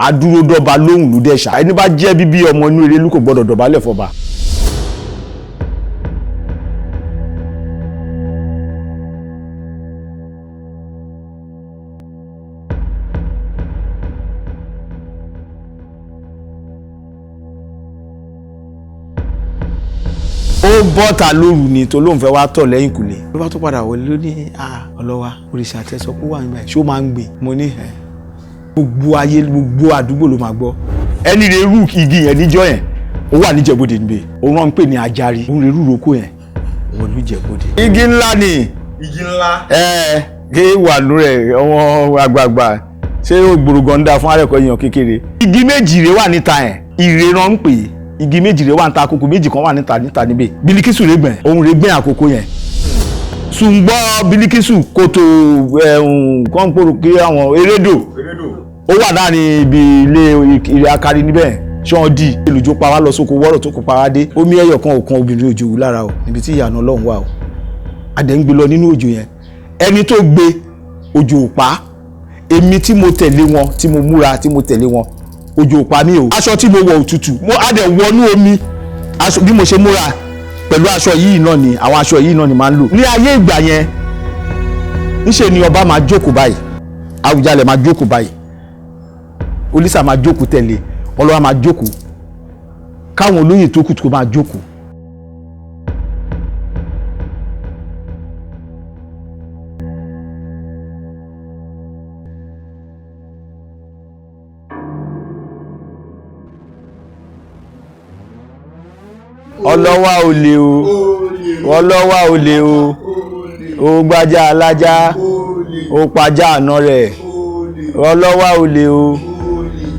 Adúródọ́ba lóhùn ló dẹ̀ ṣá, ẹni bá jẹ́ bíbí ọmọ inú Erelú kò gbọ́dọ̀ dọ̀bálẹ̀ fọba. Ó bọ́ta lóru ni tó lóun fẹ́ wá tọ̀ lẹ́yìn kùlé. Ló bá tó padà wọlé ló ní ọlọ́wà òrìṣà tẹ́sán kó wà nígbà yìí ṣó máa ń gbìn. Mo ní ẹ̀ gbogbo ayé gbogbo àdúgbò ló máa gbọ́. Ẹni rẹ̀ rú igi yẹn níjọ́ yẹn ó wà níjẹ̀bọdè níbẹ̀, òun náà ń pè ní ajari, òun rẹ̀ rú roko yẹn wọ́n ní Ìjẹ̀bú-Òde. Igi ńlá ni. Igi ńlá. Ẹ ké wà nú rẹ̀ ọmọ àgbààgbà ṣé ògbòrògàn ń da fún àrẹ̀kọ èèyàn kékeré. Igi méjì rẹ̀ wà níta yẹn, ìrè náà ń pè é. Igi méjì rẹ̀ wà níta, àkókò méjì kan wà níta níta níbẹ̀. Bilikisu rẹ̀ gbẹ̀, òun rẹ̀ gbẹ̀ àkókò yẹn. Ṣùgbọ́n Bilikisu kòtò ẹ̀hún kọ́ńpòrò kí àwọn erédò ó wà láàrin ibi ilé ilé akari níbẹ̀ ṣé wọ́n di olùjó pa wá lọ sóko wọ́rọ̀ tó kó pa wá dé omi ẹyọ kan ò kan obìnrin òjò wù lára o, níbi tí ìyànà Ọlọ́run wà o. Adẹ̀ ń gbé lọ nínú òjò yẹn, ẹni tó gbé òjò ò pa, èmi tí mo tẹ̀lé wọn tí mo múra tí mo tẹ̀lé wọn òjò ò pa mí o. Aṣọ tí mo wọ̀ òtútù mo adẹ̀ wọnú omi, aṣọ bí mo ṣe múra pẹ̀lú aṣọ yìí náà ni àwọn aṣọ yìí náà ni máa ń lò ní ayé ìgbà yẹn. Ńṣe ni ọba máa jókòó báyìí, Àwùjalẹ̀ máa jókòó báyìí, Olísà máa jókòó tẹ̀lé, Ọlọ́wà máa jókòó, káwọn olóyè tó kù tó máa jókòó. Ọlọ́wà olè o, ọlọ́wà olè o, ó gbájá alájá, ó pajá àná rẹ̀, ọlọ́wà olè o,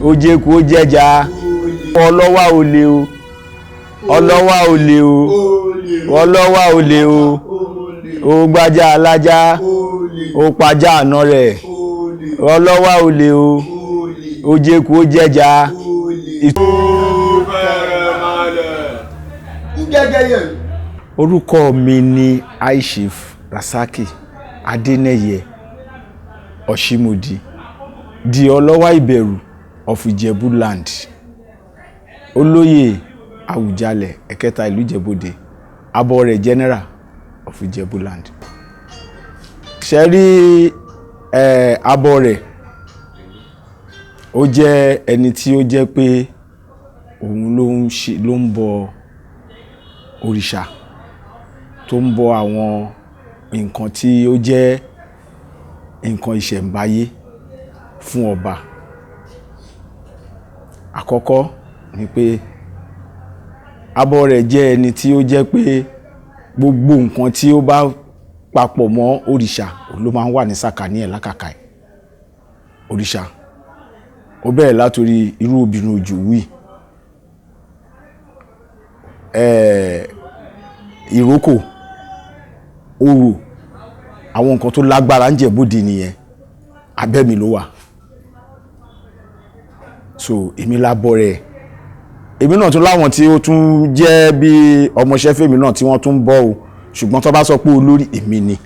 ó jẹ́kù ó jẹ́ja, ọlọ́wà olè o, ọlọ́wà olè o, ọlọ́wà olè o, ó gbájá alájá, ó pajá àná rẹ̀, ọlọ́wà olè o, ó jẹ́kù ó jẹ́ja. Orúkọ mi ni High Chief Rasaki Adeneye Oshimodi, di Ọlọ́wà Ìbẹ̀rù of Ìjẹ̀bú land, olóyè Àwùjalẹ̀ ẹ̀kẹta ìlú Ìjẹ̀bú-Òde, abọ́rẹ̀ general of Ìjẹ̀bú land. Ṣe rí abọ́rẹ̀ ó jẹ́ ẹni tí ó jẹ́ pé òun ló ń ṣe, ló ń bọ òrìṣà, tó ń bọ àwọn nǹkan tí ó jẹ́ nǹkan ìṣẹ̀ǹbáyé fún ọba. Àkọ́kọ́ ni pé abọ́rẹ̀ jẹ́ ẹni tí ó jẹ́ pé gbogbo nǹkan tí ó bá papọ̀ mọ́ òrìṣà ló máa ń wà ní sàkání ẹ̀ lákàkà ẹ̀. Òrìṣà ó bẹ̀rẹ̀ látòrí irú obìnrin òjò wí, ìrókò, orò, àwọn nǹkan tó lágbára ń Jẹ̀bú-Òde nìyẹn, abẹ́ mi ló wà. So èmi lábọ́ rẹ̀, èmi náà tún láwọn tí ó tún jẹ́ bí ọmọọṣẹ́ fèmí náà tí wọ́n tún bọ́ o, ṣùgbọ́n tó bá sọ pé olórí èmi ni,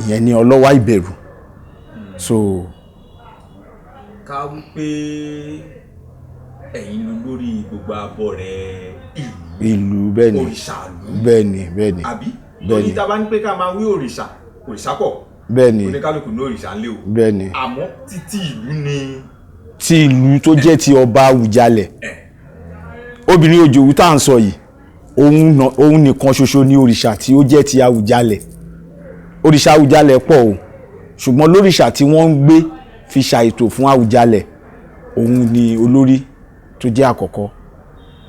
ìyẹn ni Ọlọ́wà Ìbẹ̀rù. So ká wí pé ẹ̀yin ló lórí gbogbo abọ́rẹ̀ ìlú, bẹ́ẹ̀ ni, òrìṣà ìlú, bẹ́ẹ̀ ni, bẹ́ẹ̀ ni, àbí bẹ́ẹ̀ ni. Torí tá a bá ní pé ká máa wí òrìṣà, òrìṣà pọ̀, bẹ́ẹ̀ ni, oníkálukú ní òrìṣà ńlẹ̀ o, bẹ́ẹ̀ ni, àmọ́ títí ìlú ni ti ìlú tó jẹ́ ti ọba Àwùjalẹ̀. Obìnrin òjòwú tá à ń sọ yìí, òun nìkan ṣoṣo ní òrìṣà tí ó jẹ́ ti Àwùjalẹ̀. Òrìṣà Àwùjalẹ̀ pọ̀ o, ṣùgbọ́n lórìṣà tí wọ́n ń gbé fi ṣàìtò fún Àwùjalẹ̀, òun ni olórí tó jẹ́ àkọ́kọ́.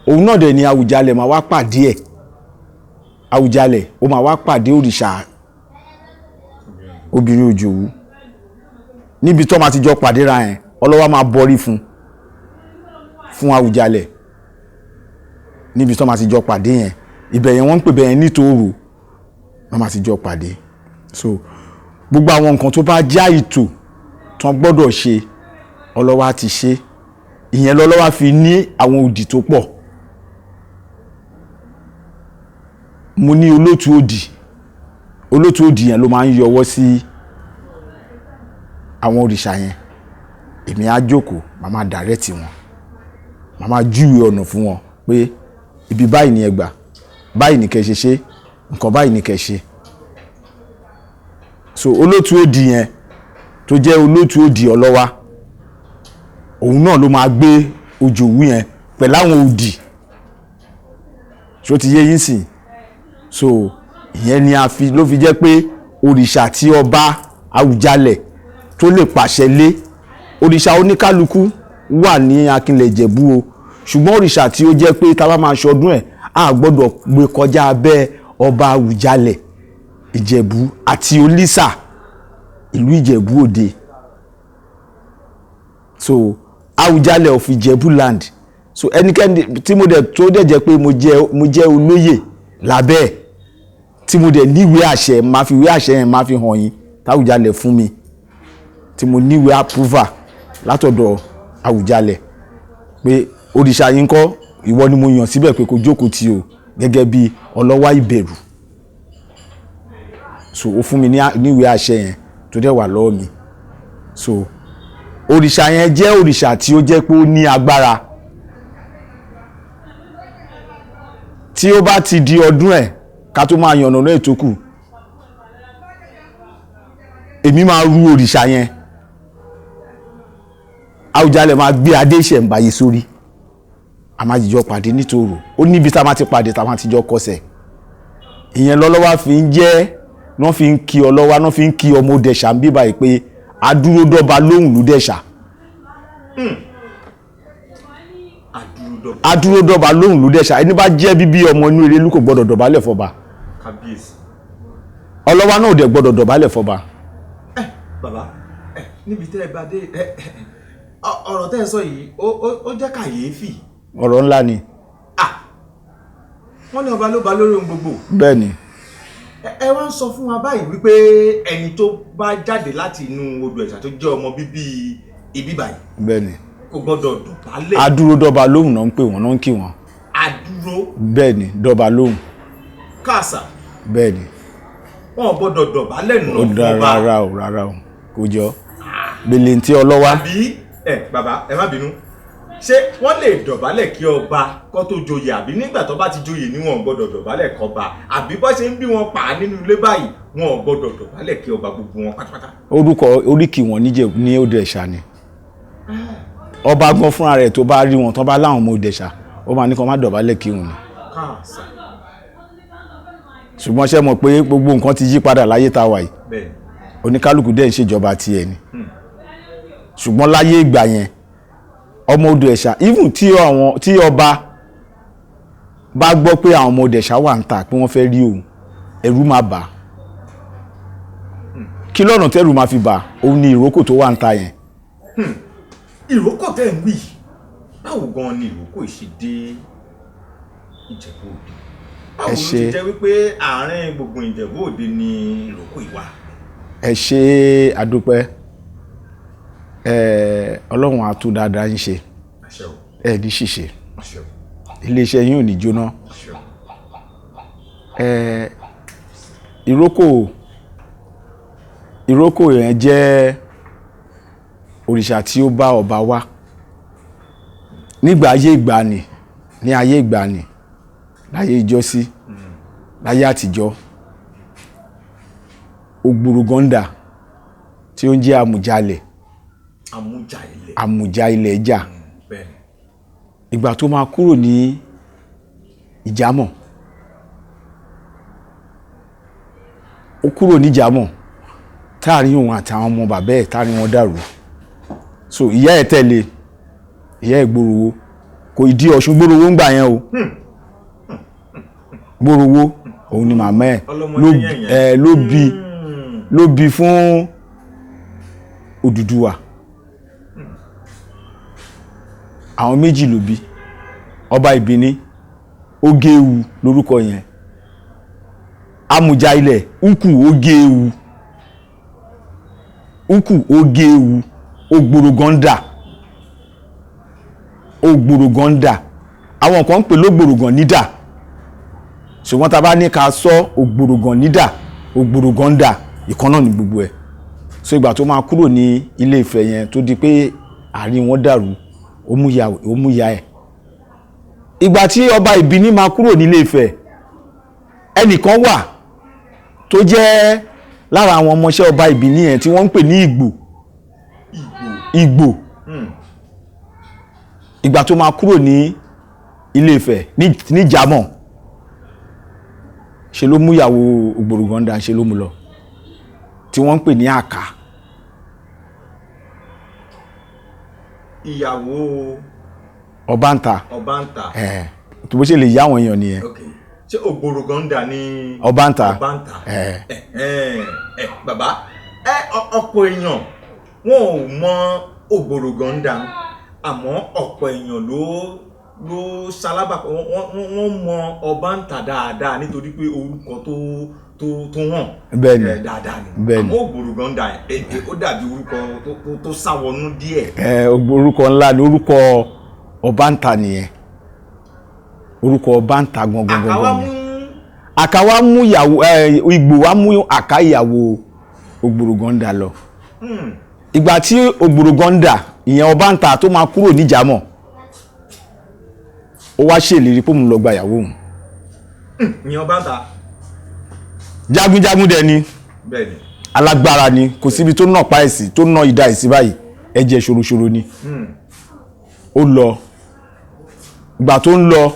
Òun náà dẹ̀ ni Àwùjalẹ̀ máa wá pàdé ẹ̀. Àwùjalẹ̀ ó máa wá pàdé òrìṣà obìnrin òjòwú níbi tó máa ti jọ pàdé ra yẹn. Ọlọ́wà máa bọrí fún Àwùjalẹ̀ níbi tó máa ti jọ pàdé yẹn. Ibẹ̀ yẹn wọ́n ń pè bẹ́ẹ̀ nítòrò, wọ́n máa ti jọ pàdé. So gbogbo àwọn nǹkan tó bá já ìtò tán gbọ́dọ̀ ṣe, Ọlọ́wà ti ṣe. Ìyẹn lọ́lọ́wà fi ní àwọn òdì tó pọ̀. Mo ní olótùú òdì, olótùú òdì yẹn ló máa ń yọwọ́ sí àwọn òrìṣà yẹn. Èmi á jókòó, màá máa direct wọn, màá máa júwe ọ̀nà fún wọn pé ibi báyìí ni ẹ gbà, báyìí ni kẹ́ ṣe ṣe, nǹkan báyìí ni kẹ́ ṣe. So olótú òdì yẹn tó jẹ́ olótú òdì ọlọ́wà, òun náà ló máa gbé òjòwú yẹn pẹ̀lú àwọn òdì. Ṣó ti yé yín sìn? So ìyẹn ni a fi ló fi jẹ́ pé òrìṣà tí ọba Àwùjalẹ̀ tó lè pàṣẹ lé, òrìṣà oníkálukú wà ní Akínlẹ̀ Ìjẹ̀bú o, ṣùgbọ́n òrìṣà tí ó jẹ́ pé tá a bá máa ṣọdún ẹ̀, a gbọ́dọ̀ gbé kọjá abẹ́ ọba Àwùjalẹ̀ Ìjẹ̀bú àti Olísà ìlú Ìjẹ̀bú Òde. So Àwùjalẹ̀ of Ìjẹ̀bú land. So ẹnikẹ́ni tí mo dẹ̀ tó dẹ̀ jẹ́ pé mo jẹ́ olóyè lábẹ́ ẹ̀, tí mo dẹ̀ níwèé àṣẹ, máa fi ìwé àṣẹ yẹn máa fi hàn yín táwùjalẹ̀ fún mi, tí mo níwèé approval látọ̀dọ̀ Àwùjalẹ̀ pé òrìṣà yín kọ́, ìwọ ni mo yàn síbẹ̀ pé kó jókòó tì o gẹ́gẹ́ bí ọlọ́wà ìbẹ̀rù. So ó fún mi níwèé àṣẹ yẹn tó dẹ̀ wà lọ́wọ́ mi. So òrìṣà yẹn jẹ́ òrìṣà tí ó jẹ́ pé ó ní agbára. Tí ó bá ti di ọdún ẹ̀, ká tó máa yànnà náà ètò kù, èmi máa ru òrìṣà yẹn, Àwùjalẹ̀ máa gbé adé ìṣẹ̀ǹbáyé sórí, a máa jìjọ pàdé nítòrò. Ó níbi tá a máa ti pàdé, tá a máa ti jọ kọsẹ̀. Ìyẹn lọ́lọ́wà fi ń jẹ́ wọ́n fi ń kí ọlọ́wà, wọ́n fi ń kí ọmọ Òdẹ̀ṣà ń bí báyìí pé adúródọ́ba lóhùn ló dẹ̀ṣà. Adúródọ́ba. Adúródọ́ba lóhùn ló dẹ̀ṣà. Ẹni bá jẹ́ bíbí ọmọ inú Erelú kò gbọ́dọ̀ dọ̀bálẹ̀ fọba. Kábíyèsí. Ọlọ́wà náà ò dẹ̀ gbọ́dọ̀ dọ̀bálẹ̀ fọba. Ẹ bàbá, ẹ níbi tẹ́ ẹ bá dé, ẹ ọ̀rọ̀ tẹ́ ẹ sọ yìí, ó jẹ́ kàyéfì. Ọ̀rọ̀ ńlá ni. Ah, wọ́n ní ọba ló ba lórí ohun gbogbo. Bẹ́ẹ̀ ni. Ẹ wá ń sọ fún wa báyìí wípé ẹni tó bá jáde láti inú odò Ẹ̀ṣà, tó jẹ́ ọmọ bíbí ibi báyìí, Bẹ́ẹ̀ ni. kò gbọ́dọ̀ dọ̀bálẹ̀. Adúródọ́ba lóhùn náà ń pè wọ́n, náà ń kí wọ́n. Adúró. Bẹ́ẹ̀ ni, dọ́ba lóhùn. Kàṣà. Bẹ́ẹ̀ ni. Wọn ò gbọ́dọ̀ dọ̀bálẹ̀ nà Ó dá fún ọba. Rárá o, rárá o, kò jọ gbèlè tí ọlọ́wà. Àbí ẹ bàbá, ẹ má bínú, ṣé wọ́n lè dọ̀bálẹ̀ kí ọba kó tó joyè, àbí nígbà tó bá ti joyè ni wọn ò gbọ́dọ̀ dọ̀bálẹ̀ kọba, àbí bó ṣe ń bí wọn pa á nínú ilé báyìí, wọn ò gbọ́dọ̀ dọ̀bálẹ̀ kí ọba, gbogbo wọn pátápátá? Orúkọ oríkì wọn níjẹ̀ ní odò Ẹ̀ṣà ni. Ọba gan fúnra rẹ̀, tó bá rí wọn, tó bá láwọn ọmọ odò Ẹ̀ṣà, ó máa ní kó má dọ̀bálẹ̀ kí wọn ni. Káàsà. Ṣùgbọ́n ṣé mọ̀ pé gbogbo nǹkan ti yí padà láyé tá a wà yìí? Bẹ́ẹ̀. Oníkálukú dẹ̀ ń ṣèjọba tiẹ̀ ni. Ṣùgbọ́n láyé ìgbà yẹn, ọmọ odò Ẹ̀ṣà, even tí àwọn tí ọba bá gbọ́ pé àwọn ọmọ odò Ẹ̀ṣà wà ń ta pé wọ́n fẹ́ rí òun, ẹ̀rù máa bà á. Kí lọ́nà tẹ́rù máa fi bà á? Òun ni ìrókò tó wà ń ta yẹn. Ìrókò tẹ́ ń wí yìí, báwo gan ni ìrókò yìí ṣe dé Ìjẹ̀bú Òde? Báwo Ẹ ló ṣé. ti jẹ́ wípé àárín gbùngbùn Ìjẹ̀bú Òde ni ìrókò yìí wà? Ẹ ṣe, àdúpẹ́. Ẹ Ọlọ́run á tún dáadáa ń ṣe. Àṣẹ o. Ẹ ní ṣìṣe. Àṣẹ o. Iléeṣẹ́ yín ò ní jóná. Àṣẹ o. Ẹ ìrókò yẹn jẹ́ òrìṣà tí ó bá ọba wá nígbà ayé ìgbàanì, ní ayé ìgbàanì, láyé ìjọ́sí, láyé àtijọ́. Ògbòrògàndà tí ó ń jẹ́ Àmùjalẹ̀. Àmújà ilẹ̀. Àmùjá ilẹ̀ jà. Bẹ́ẹ̀. Ìgbà tó máa kúrò ní Ìjàmọ̀, ó kúrò ní Ìjàmọ̀, táàrin òun àtàwọn ọmọ bàbá ẹ̀, táàrin wọn dàrú. So ìyá ẹ̀ tẹ̀lé, ìyá ẹ̀ gbòòrò, kò ì di Ọ̀ṣun gbòòrò ń gbà yẹn o. Gbòòrò òun ni màmá ẹ̀. Ọlọ́mọdé Ló yẹ̀yẹ̀. ẹ̀ ló bí, ló bí fún Odùduwà. Àwọn méjì ló bí. Ọba Ìbíní Ogéwu lórúkọ yẹn, Amújà ilẹ̀ Ukù Ogéwu, Ukù Ogéwu, Ògbòrògàndà, Ògbòrògàndà. Àwọn kan ń pè lógbòrògàn nídà, ṣùgbọ́n tá a bá ní ká sọ Ògbòrògàn nídà, Ògbòrògàndà, ìkan náà ní gbogbo ẹ̀. So ìgbà tó máa kúrò ní Ilé Ifẹ̀ yẹn, tó di pé Àárín wọn dàrú, ó mú ya ẹ̀. Ìgbà tí ọba Ìbíní máa kúrò nílé Ifẹ̀, ẹnìkan wà tó jẹ́ lára àwọn ọmọọṣẹ́ ọba Ìbíní yẹn tí wọ́n ń pè ní Ìgbò. Ìgbò. Ìgbà tó máa kúrò ní Ilé Ifẹ̀ ní Jámọ̀, ṣe ló mú ìyàwó Ògbòrògàndà, ṣe ló mú lọ, tí wọ́n ń pè ní Àká. Ìyàwó Ọbàntà. Ọbàntà. Tó bó ṣe lè yá àwọn èèyàn nìyẹn. Ṣé Ògbòrògàndà ní Ọbàntà? Ọbàntà. Bàbá, ọ̀pọ̀ èèyàn wọn ò mọ Ògbòrògàndà, àmọ́ ọ̀pọ̀ èèyàn ló ṣalábàpọ̀ wọ́n mọ Ọbàntà dáadáa nítorí pé orúkọ tó hàn dáadáa ni. Àmọ́ Ògbòrògàndà ó dàbí orúkọ tó sáwọnú díẹ̀. Orúkọ ńlá ni orúkọ Ọbàntà nìyẹn, orúkọ Ọbàntà gangan gangan ni. Àká wa mú ìyàwó Ìgbò wa mú Àká ìyàwó Ògbòrògàndà lọ. Ìgbà tí Ògbòrògàndà ìyẹn Ọbàntà tó máa kúrò níjàmọ̀, ó wá ṣèlérí pé òun lọ gba ìyàwó òun. Ìyẹn Ọbàntà. Jagunjagun dẹ̀ ni, alágbára ni, kò síbi tó nà pa ẹ̀sì tó nà ìdá ẹ̀sì báyìí, ẹ̀jẹ̀ ṣòroṣòro ni. Ó lọ, ìgbà tó ń lọ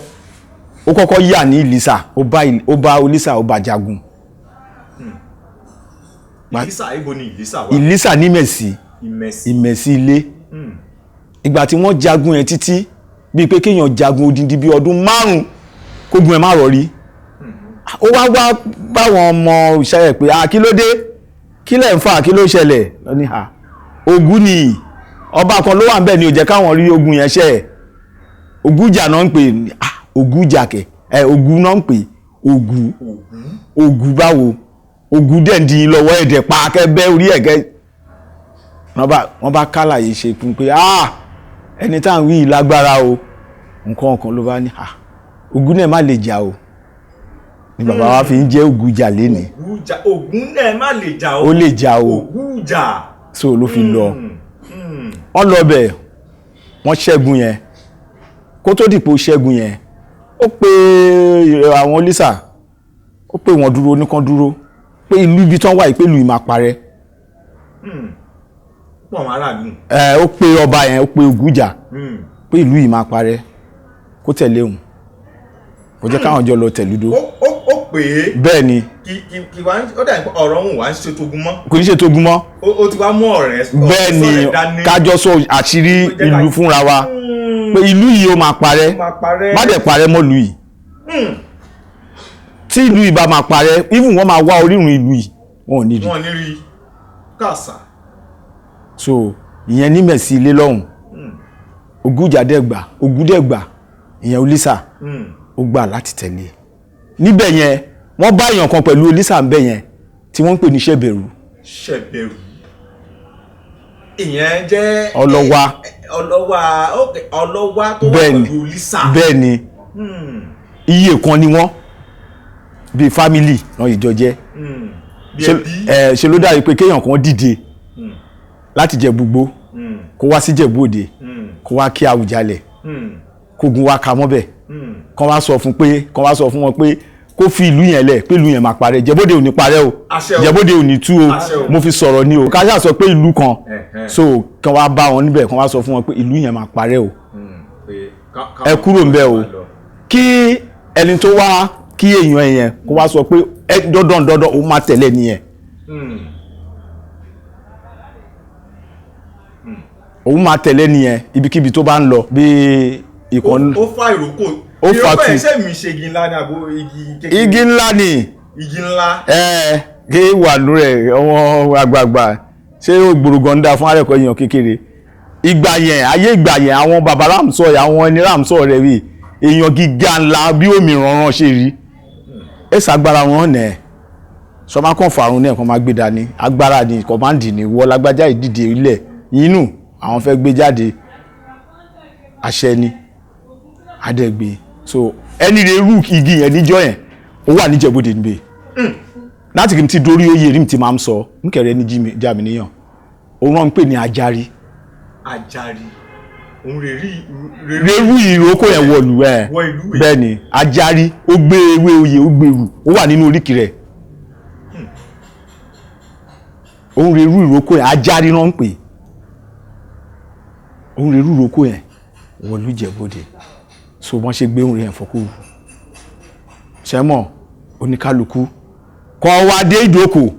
ó kọ́kọ́ yà ní Ìlísà, ó bá Olísà, ó bá jagun. Ìlísà, ibo ni Ìlísà wà? Ìlísà ní Ìmẹ̀sí, Ìmẹ̀sí ilé. Ìgbà tí wọ́n jagun yẹn títí, bíi pé kéèyàn jagun odindi bíi ọdún 5 kógun ẹ̀ má rọrí. Ó wá wá báwọn ọmọ ìṣẹ́ ẹ̀ pé kí ló dé, kí lẹ̀ ń fà, kí ló ṣẹlẹ̀? Lọ́ní ha, Ògún ni ọba kan ló wà ń bẹ̀ ni ò jẹ́ káwọn rí ogun yẹn ṣẹ́ ẹ̀. Ògúnjà náà ń pè, Ògúnjà kẹ̀ ẹ̀, Ògún náà ń pè, Ògún. Ògún báwo? Ògún dẹ̀ ń di lọ́wọ́ ẹ̀dẹ̀ pa akẹ́bẹ́ orí ẹ̀kẹ́. Wọ́n bá kálàyé ṣe kún pé ẹni tá à ń wí yìí lágbára o, nǹkan kan ló bá ní Ògún náà má lè jà o, ni bàbá wa fi ń jẹ́ Ògúnjà lénìí. Ògún náà má lè jà o. Ó lè jà o. Ògúnjà. So ló fi lọ. Wọ́n lọ bẹ̀, wọ́n ṣẹ́gun yẹn. Kó tó dìpọ̀ ṣẹ́gun yẹn, ó pe àwọn Olísà, ó pe wọ́n dúró, oníkan dúró pé ìlú ibi tán wà yìí, pé ìlú yìí máa parẹ́. Pọ̀ àwọn aráàlú. Ó pe ọba yẹn, ó pe Ògúnjà pé ìlú yìí máa parẹ́, kó tẹ̀lé òun, kó jẹ́ káwọn jọ lọ tẹ̀lúdó. Ó pè é. Bẹ́ẹ̀ ni. Kì wá, ó dà ọ̀rọ̀ òun wá ń ṣe togun mọ́. Kò ní ṣe togun mọ́. Ó ti wá mú ọ̀rẹ́ bẹ́ẹ̀ ni, kájọ sọ àṣírí ìlú fúnra wa pé ìlú yìí ó máa parẹ́, má dẹ̀ parẹ́ mọ́ ìlú yìí. Tí ìlú yìí bá máa parẹ́, even wọ́n máa wá orírun ìlú yìí, wọn ò ní rí. Wọn ò ní rí kàṣà. So ìyẹn ní Mẹ̀sí ilé lọ́hùn. Ògúnjà dẹ̀ gbà, Ògún dẹ̀ gbà, ìyẹn Olísà ó gbà láti tẹ̀lé. Níbẹ̀ yẹn wọ́n bá èèyàn kan pẹ̀lú Olísà ń bẹ̀ yẹn tí wọ́n ń pè ní Ṣẹ̀bẹ̀rù. Ṣẹ̀bẹ̀rù. Ìyẹn jẹ́ Ọlọ́wà. Ọlọ́wà, Ọlọ́wà tó wà pẹ̀lú Olísà. Bẹ́ẹ̀ ni, iye kan ni wọ́n, bíi fámìlì náà ìjọ jẹ́. Ṣe ló dàbí pé kéèyàn kan dìde láti Jẹ̀bú-Igbó kó wá sí Jẹ̀bú Òde, kó wá kí Àwùjalẹ̀, kógun wá ka mọ́bẹ̀, kán wá sọ fún pé, kán wá sọ fún wọn pé kó fi ìlú yẹn lẹ̀, pé ìlú yẹn máa parẹ́, Jẹ̀bódè ò ní parẹ́ o, Jẹ̀bódè ò ní tú o, mo fi sọ̀rọ̀ ni o, ká ṣáà sọ pé ìlú kan, so kán wá bá wọn níbẹ̀, kán wá sọ fún wọn pé ìlú yẹn máa parẹ́ o, ẹ kúrò ńbẹ̀ o, kí ẹni tó wá kí èèyàn yẹn kó wá sọ pé ẹ dandan dandan òun máa tẹ̀lé nìyẹn. Òun máa tẹ̀lé nìyẹn ibikíbi tó bá ń lọ bí ìkànnì. Ó fa ìrókò. Ó fa tu. Ìrókò ẹ̀ṣẹ̀ mi ṣe igi ńlá ni àbó igi kékeré. Igi ńlá ni. Igi ńlá. Kí wà nú rẹ̀ ọmọ àgbààgbà, ṣé Ògbòrògàndà fún àrẹ̀kọ èèyàn kékeré. Ìgbà yẹn, ayé ìgbà yẹn, àwọn bàbá rámsọ yẹn, àwọn ẹni rámsọ rẹ̀ rí èèyàn gíga ńlá bí òmìrànràn ṣe rí. Ẹ̀sà agbára wọn nẹ̀ sọmá kan fàrùn náà kan máa gbé dání, agbára ni kọ̀máǹdì ni wọ́n lágbájá ìdíje ilẹ̀ yínú àwọn fẹ́ gbé jáde, àṣẹ ni adẹ́gbé. So ẹni rẹ̀ rú igi yẹn níjọ́ yẹn, ó wà níjẹ̀bọdè níbẹ̀. Láti kí n ti dórí oyè rí mi ti máa ń sọ nkẹrẹ ní jàmí níyàn, òun náà ń pè ní Ajárí. Àjàrí òun rè rí rérú ìrókò yẹn wọ̀lú ẹ̀. Wọ ìlú ẹ̀. Bẹ́ẹ̀ ni, Àjàrí ó gbé ewé oyè, ó gbèrú, ó wà nínú oríkì rẹ̀. Òun rérú ìrókò yẹn, Àjàrí náà ń pè é. Òun rérú ìrókò yẹn wọ̀lú Ìjẹ̀bú-Òde. So wọ́n ṣe gbé òun rẹ̀ fọ́kúrú sẹ́mọ̀ oníkálukú kan wá dé ìdókò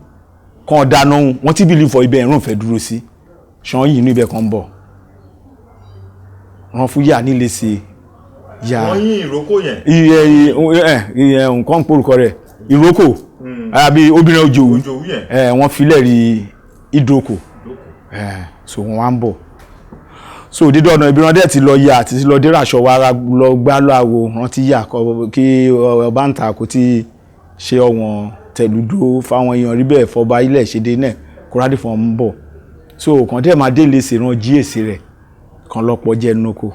kan dáná ohun wọ́n ti bìlì fọ ibẹ̀ ẹ̀rùn fẹ́ dúró sí ṣan yìí inú ibẹ̀ kan ń bọ̀ wọ́n fún yà nílé ṣe yà. Wọ́n yín ìrókò yẹn. Iye iye nǹkan ń porúkọ rẹ̀ ìrókò àbí obìnrin òjòwú. Òjòwú yẹn. Ẹ wọ́n filẹ̀ rí ìdókò. Ìrókò. Ẹ so wọ́n wá ń bọ̀, so dídọ̀ ọ̀nà ìbíran dẹ̀ ti lọ yà àti ti lọ dé ràṣọ wa ara lọ gbá lọ àwo rántí yà kí ọba ń ta kó ti ṣe ọ̀wọ̀n tẹ̀lúdó fáwọn èèyàn rí bẹ́ẹ̀ fọba ilẹ̀ ṣèdè náà kórádì fún ọmọ bọ̀. So kàn dẹ̀ máa dé lè ṣèràn jí èsì rẹ̀ kan lọ́pọ̀ jẹ́ noko.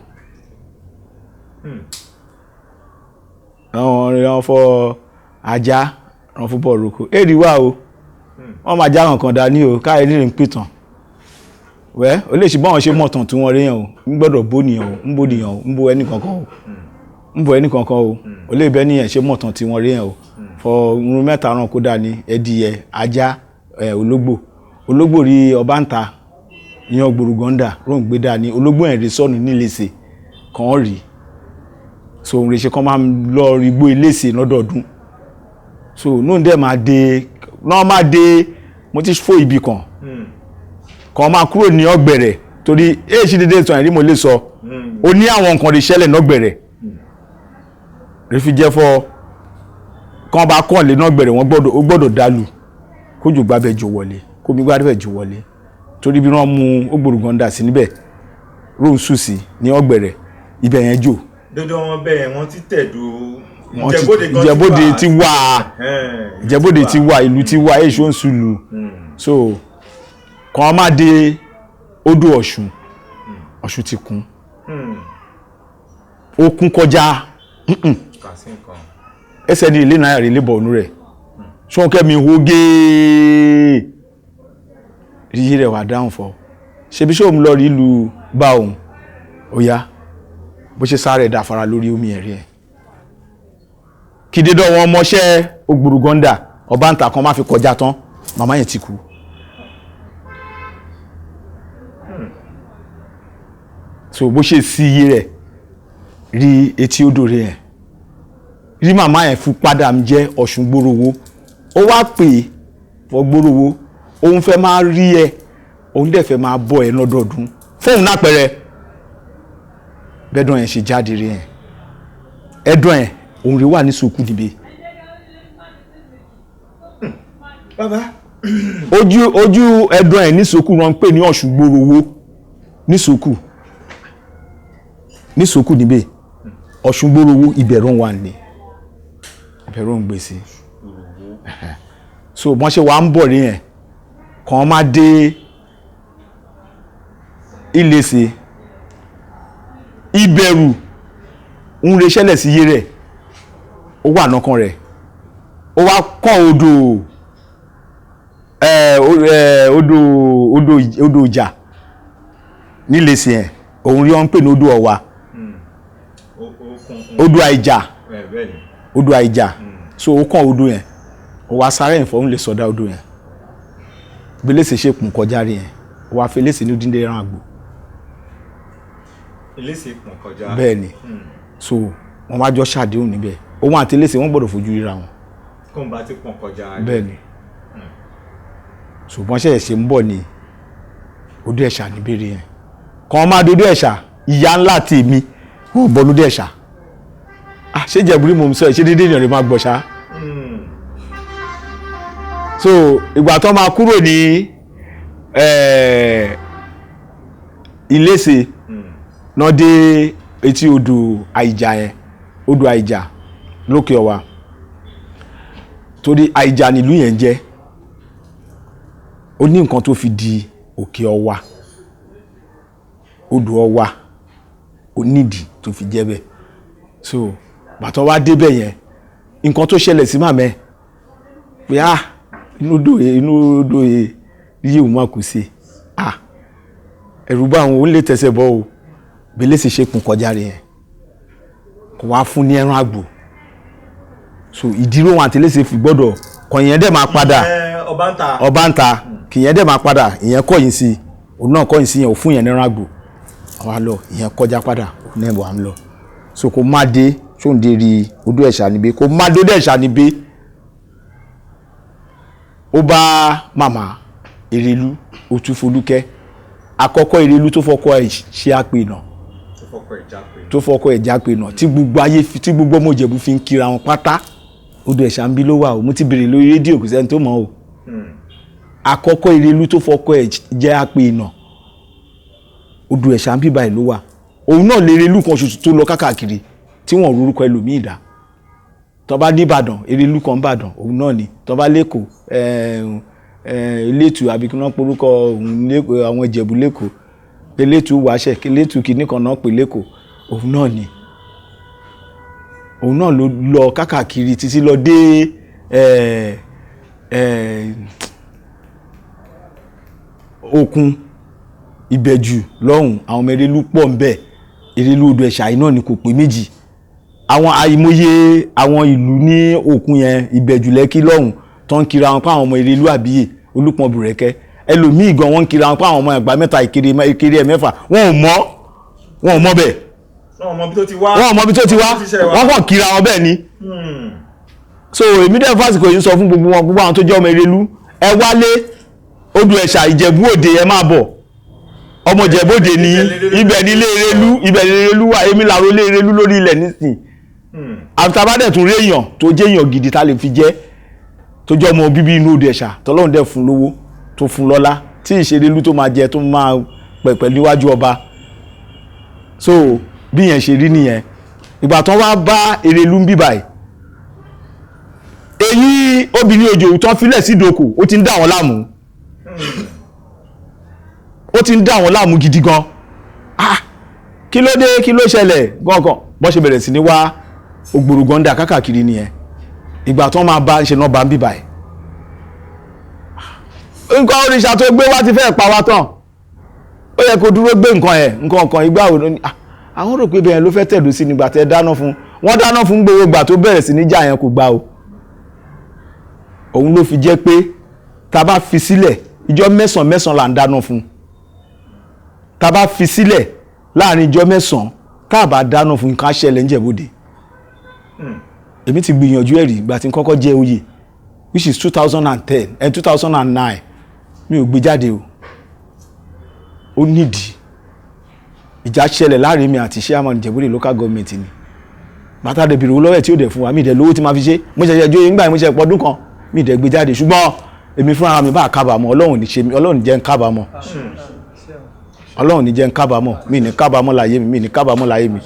Àwọn ọ̀rẹ́ wọn fọ ajá wọn fún bọ̀ roko èrì wà o, wọ́n máa já nǹkan dání o káyọ̀ ní ìrìn pìtàn wẹ́ o lè ṣe báwọn ṣe mọ̀tàn tí wọ́n rí yẹn o, ń gbọ́dọ̀ bó nìyẹn o, ń bó nìyẹn o, ń bó ẹnì kankan o, ń bó ẹnì kankan o, o lè bẹ́ nìyẹn ṣe mọ̀tàn tí wọ́n rí yẹn o. Fọ irun mẹ́ta ràn kó dání: ẹdìyẹ, ajá, ẹ ológbò. Ológbò rí ọba ń ta ìyẹn gbòrògàndà ròǹ gbé dání, ológbò yẹn rí sọnù níléṣe kàn rí. So òun rè ṣe kàn máa ń lọ igbó iléṣe lọ́dọọdún. So nóun dẹ̀ máa dé náà máa dé mo ti fò ibì kan kàn máa kúrò ní ọ̀gbẹ̀rẹ̀ torí èyí ṣe déédéé tán ẹ̀rí mo lè sọ. Ó ní àwọn nǹkan lè ṣẹlẹ̀ nọ́gbẹ̀rẹ̀ rí fi jẹ́ fọ́ kàn bá kàn lé nọ́gbẹ̀rẹ̀, wọ́n gbọ́dọ̀, ó gbọ́dọ̀ dàlù kójú gbábẹ́ jò wọlé, kómi gbábẹ́ jò wọlé, torí bí wọ́n mú Ògbòrògàndà sí níbẹ̀ róun sùn sí ní ọ̀gbẹ̀rẹ̀ ibẹ̀ yẹn jò. Dandan wọn bẹ́ẹ̀ wọ́n ti tẹ̀dó. Wọ́n ti Ìjẹ̀bú-Òde gan. Ìjẹ̀bú-Òde ti wà. Ẹ̀hẹ́n, Ìjẹ̀bú-Òde ti wà, ìlú ti wà, èso ń sùlù. So kàn má dé odò Ọ̀ṣun, Ọ̀ṣun ti kún. Ó kún kọjá. Kà sí nǹkan. Ẹsẹ̀ ní ilé náírà rí lébọ̀ ọ̀nù rẹ̀ ṣọ́nkẹ́mi hógé yíyí rẹ̀ wà dáhùn fọ́ ṣebí ṣé òun lọ rí ìlú bá òun ó yá bó ṣe sáré dàfara lórí omi ẹ̀rí ẹ̀ kí dídọ̀ wọn mọṣẹ́ Ògbòrògàndà ọba ń ta kan má fi kọjá tán, màmá yẹn ti kú. So bó ṣe sí iye rẹ̀ rí etí odò rẹ̀ yẹn rí màmá yẹn fún padà ń jẹ́ Ọ̀ṣun gbòròwó, ó wá pè é fọ gbòròwó, òun fẹ́ máa rí ẹ, òun dẹ̀ fẹ́ máa bọ́ ẹ lọ́dọọdún fóun nápẹrẹ bẹ́ẹ̀dùn yẹn ṣe jáde rí yẹn ẹ̀dùn ẹ̀ òun rí wà ní sùkú dìbe. Bàbá. Ojú ojú ẹ̀dùn ẹ̀ ní sùkú wọn ń pè ní Ọ̀ṣun gbòròwó ní sùkú, ní sùkú níbẹ̀ Ọ̀ṣun gbòròwó ìbẹ̀rù wà ní ìbẹ̀rù ń gbèsè. So wọ́n ṣe wà ń bọ̀ rí yẹn kàn má dé Iléṣe ìbẹ̀rù ń re ṣẹlẹ̀ sí iye rẹ̀ ó wà nọkàn rẹ̀ ó wá kọ́ odò ẹ ẹ odò odò odò ìjà níléṣe yẹn òun rí wọn ń pè ní odò Ọ̀wà. Ó kún. Odò àìjà. Ẹ bẹ́ẹ̀ ni. Odò àìjà. So ó kàn odò yẹn, ó wá sáré ìfọ̀ òun lè sọdá odò yẹn bí léṣe ṣe kùn kọjá rí yẹn, ó wá fi léṣe ní dídé ẹran àgbò. Iléṣe pọ̀n kọjá. Bẹ́ẹ̀ ni. So wọ́n wá jọ ṣàdéhùn níbẹ̀, òun àti léṣe wọ́n gbọ́dọ̀ fojú ríra wọn. Kóun bá ti pọ̀n kọjá. Bẹ́ẹ̀ ni. Ṣùgbọ́n ṣẹ̀ṣẹ̀ ṣe ń bọ̀ ní odò ẹ̀ṣà níbèrè yẹn kàn máa dodo ẹ̀ṣà ìyá ńlá tèmi wọ́n bọ́ lódò ẹ̀ṣà. Ah, ṣé Ìjẹ̀bú mò ń sọ ẹ̀ ṣé déédéé ènìyàn rẹ̀ máa gbọ̀ ṣá. So ìgbà tó máa kúrò ní Iléṣe náà dé etí odò àìjà yẹn, odò àìjà lókè Ọ̀wà, torí àìjà nílùú yẹn jẹ́ ó ní nǹkan tó fi di òkè Ọ̀wà, odò Ọ̀wà ó nídìí tó fi jẹ́ bẹ́ẹ̀. So bàtọ́ wá débẹ̀ yẹn, nǹkan tó ṣẹlẹ̀ sí màmá ẹ̀ pé ah, inú odò yẹn, inú odò yẹn yìí ò má kú sí. Ah, Ẹ̀rù bá àwọn òun lè tẹ̀sẹ̀ bọ́ o. Bẹ́lẹ̀ sì ṣe kùn kọjá rẹ̀ yẹn, kò wá fún ní ẹran àgbò. So ìdírò wọn àti léṣe fi gbọ́dọ̀ kàn yẹn dẹ̀ máa padà. Ọba ń ta. Ọba ń ta kìyẹn dẹ̀ máa padà. Ìyẹn kọ̀yìn sí, òun náà kọ̀yìn sí yẹn, ò fún yẹn ní ẹran àgbò. Àwa lọ, ìyẹn kọjá padà, òun náà wà ń lọ. So kò má dé sóńdé rí odó ẹ̀ṣà níbí, kò má dé odó ẹ̀ṣà níbí. Ó bá màmá Erelú Òtúfolúkẹ́, àkọ́kọ́ Erelú tó fọkọ ẹ̀ ṣe àpènà, tó fọkọ ẹ̀ já pé. Tó fọkọ ẹ̀ jápènà, tí gbogbo ayé tí gbogbo ọmọ Ìjẹ̀bú fi ń kíra wọn pátá. Odò ẹ̀ṣà ń bí ló wà o. Mo ti béèrè lórí rédíò, kò sẹ́ni tó mọ̀ o. Àkọ́kọ́ Erelú tó fọkọ ẹ̀ jẹ́ àpènà, odò ẹ̀ṣà ń bí báyìí ló wà. Òun náà lè Erelú kan ṣoṣo tó lọ kákàkiri tí wọ́n rúrúkọ ẹlòmíì dá. Tó bá ní Ìbàdàn, Erelú kan Ìbàdàn, òun náà ni. Tó bá lẹ́kọ̀ọ́, Elétù àbí kí wọ́n porúkọ òun lẹ́kọ̀ọ́, àwọn Ìjẹ̀bú lẹ́kọ̀ọ́, Elétù wàṣẹ, Elétù kìíní kan náà pè lẹ́kọ̀ọ́, òun náà ni. Òun náà ló lọ kákàkiri títí lọ dé òkun Ìbẹ̀jù lọ́hùn. Àwọn ọmọ Erelú pọ̀ ń bẹ̀. Erelú odò ẹ̀ṣà yìí náà ni, kò pé méjì. Àwọn àìmọye àwọn ìlú ní òkun yẹn, Ìbẹ̀jù, Lẹ́kí lọ́hùn, tó ń kiri àwọn pa àwọn ọmọ Erelú àbíyè Olúpọ̀n Bùrẹ́kẹ́. Ẹlòmíì gan, wọ́n ń kiri àwọn pa àwọn ọmọ ẹ̀gbá mẹ́ta, Ìkirè, Ìkirè ẹ̀ mẹ́fà. Wọn ò mọ̀ bẹ́ẹ̀. Wọn ò mọ ibi tó ti wá. Wọn ò mọ ibi tó ti wá. Wọ́n ti ṣẹ̀ wá. Wọ́n kàn kiri àwọn bẹ́ẹ̀ ni. So èmi dẹ́ fásitì yìí sọ fún gbogbo wọn, gbogbo àwọn tó jẹ́ ọmọ Erelú, ẹ wálé odò ẹ̀ṣà, Ìjẹ̀bú Òde, ẹ máa bọ̀. Ọmọ Ìjẹ̀bú Òde ní ibẹ̀ ní ilé Erelú, ibẹ̀ ní Erelú wà. Èmi làwọn ilé Erelú lórí ilẹ̀ nísìn. Àtàbádẹ̀ tún réèyàn tó jẹ́ èèyàn gidi tá lè fi jẹ́, tó jẹ́ ọmọ bíbí inú odò ẹ̀ṣà, tọ́lọ́run dẹ̀ fún lówó, tó fún lọ́lá, tí ìṣerélú tó máa jẹ, tó máa pẹ̀pẹ̀ níwájú ọba. So bí yẹn ṣe rí nìyẹn. Ìgbà tán wá bá Erelú ń bí báyìí, èyí obìnrin òjò tán filẹ̀ sí ìdókò, ó ti ń dà wọ́n láàmú, ó ti ń dà wọ́n láàmú gidi gan. Ah, kí ló dé? Kí ló ṣẹlẹ̀ gangan? Bọ́n ṣe bẹ̀rẹ̀ sí ní wá ògbòrògàndà kákàkiri nìyẹn. Ìgbà tán máa bá ń ṣe náà bá ń bí báyìí, nǹkan òrìṣà tó gbé wá ti fẹ́ pa wá tán. Ó yẹ kó dúró gbé nǹkan ẹ̀, nǹkan kan ìgbà wo ni? Ah, àwọn rò pé bẹ́ẹ̀ ló fẹ́ tẹ̀dó sí nígbà tẹ́ dáná fún. Wọ́n dáná fún gbogbo ìgbà tó bẹ̀rẹ̀ sí ní jà yẹn, kò gbà o. Òun ló fi jẹ́ pé tá a bá fi sílẹ̀, ìjọ mẹ́sàn-án mẹ́sàn-án là ń dáná fún. Tá a bá fi sílẹ̀ láàrin ìjọ 9, tá a bá dáná fún, nǹkan á ṣẹlẹ̀ n'Íjẹ̀bú-Òde. Èmi ti gbìyànjú ẹ̀rí. Ìgbà tí n kọ́kọ́ jẹ oyè, which is 2010 and 2009, mi ò gbé jáde o. Ó nídìí, ìjà ṣẹlẹ̀ láàrin mi àti chairman Ìjẹ̀bú-Òde local government ni. Bàtà dẹ̀ bèrè owó lọ́wọ́ ẹ̀ tí ó dẹ̀ fún wa. Mi dẹ̀ lówó tí ma fi ṣe. Mo ṣẹ̀ṣẹ̀ jóye ńgbà yẹn, mo ṣẹ̀ pọ̀dún kan, mi dẹ̀ gbé jáde. Ṣùgbọ́n èmi fúnra mi bá kábàámọ̀. Ọlọ́run ní ṣe mi, Ọlọ́run jẹ́ ń kábàámọ̀, Ọlọ́run ní jẹ́ ń kábàámọ̀. Mi ní kábàámọ̀ láyé mi, mi ní kábàámọ̀ láyé mi.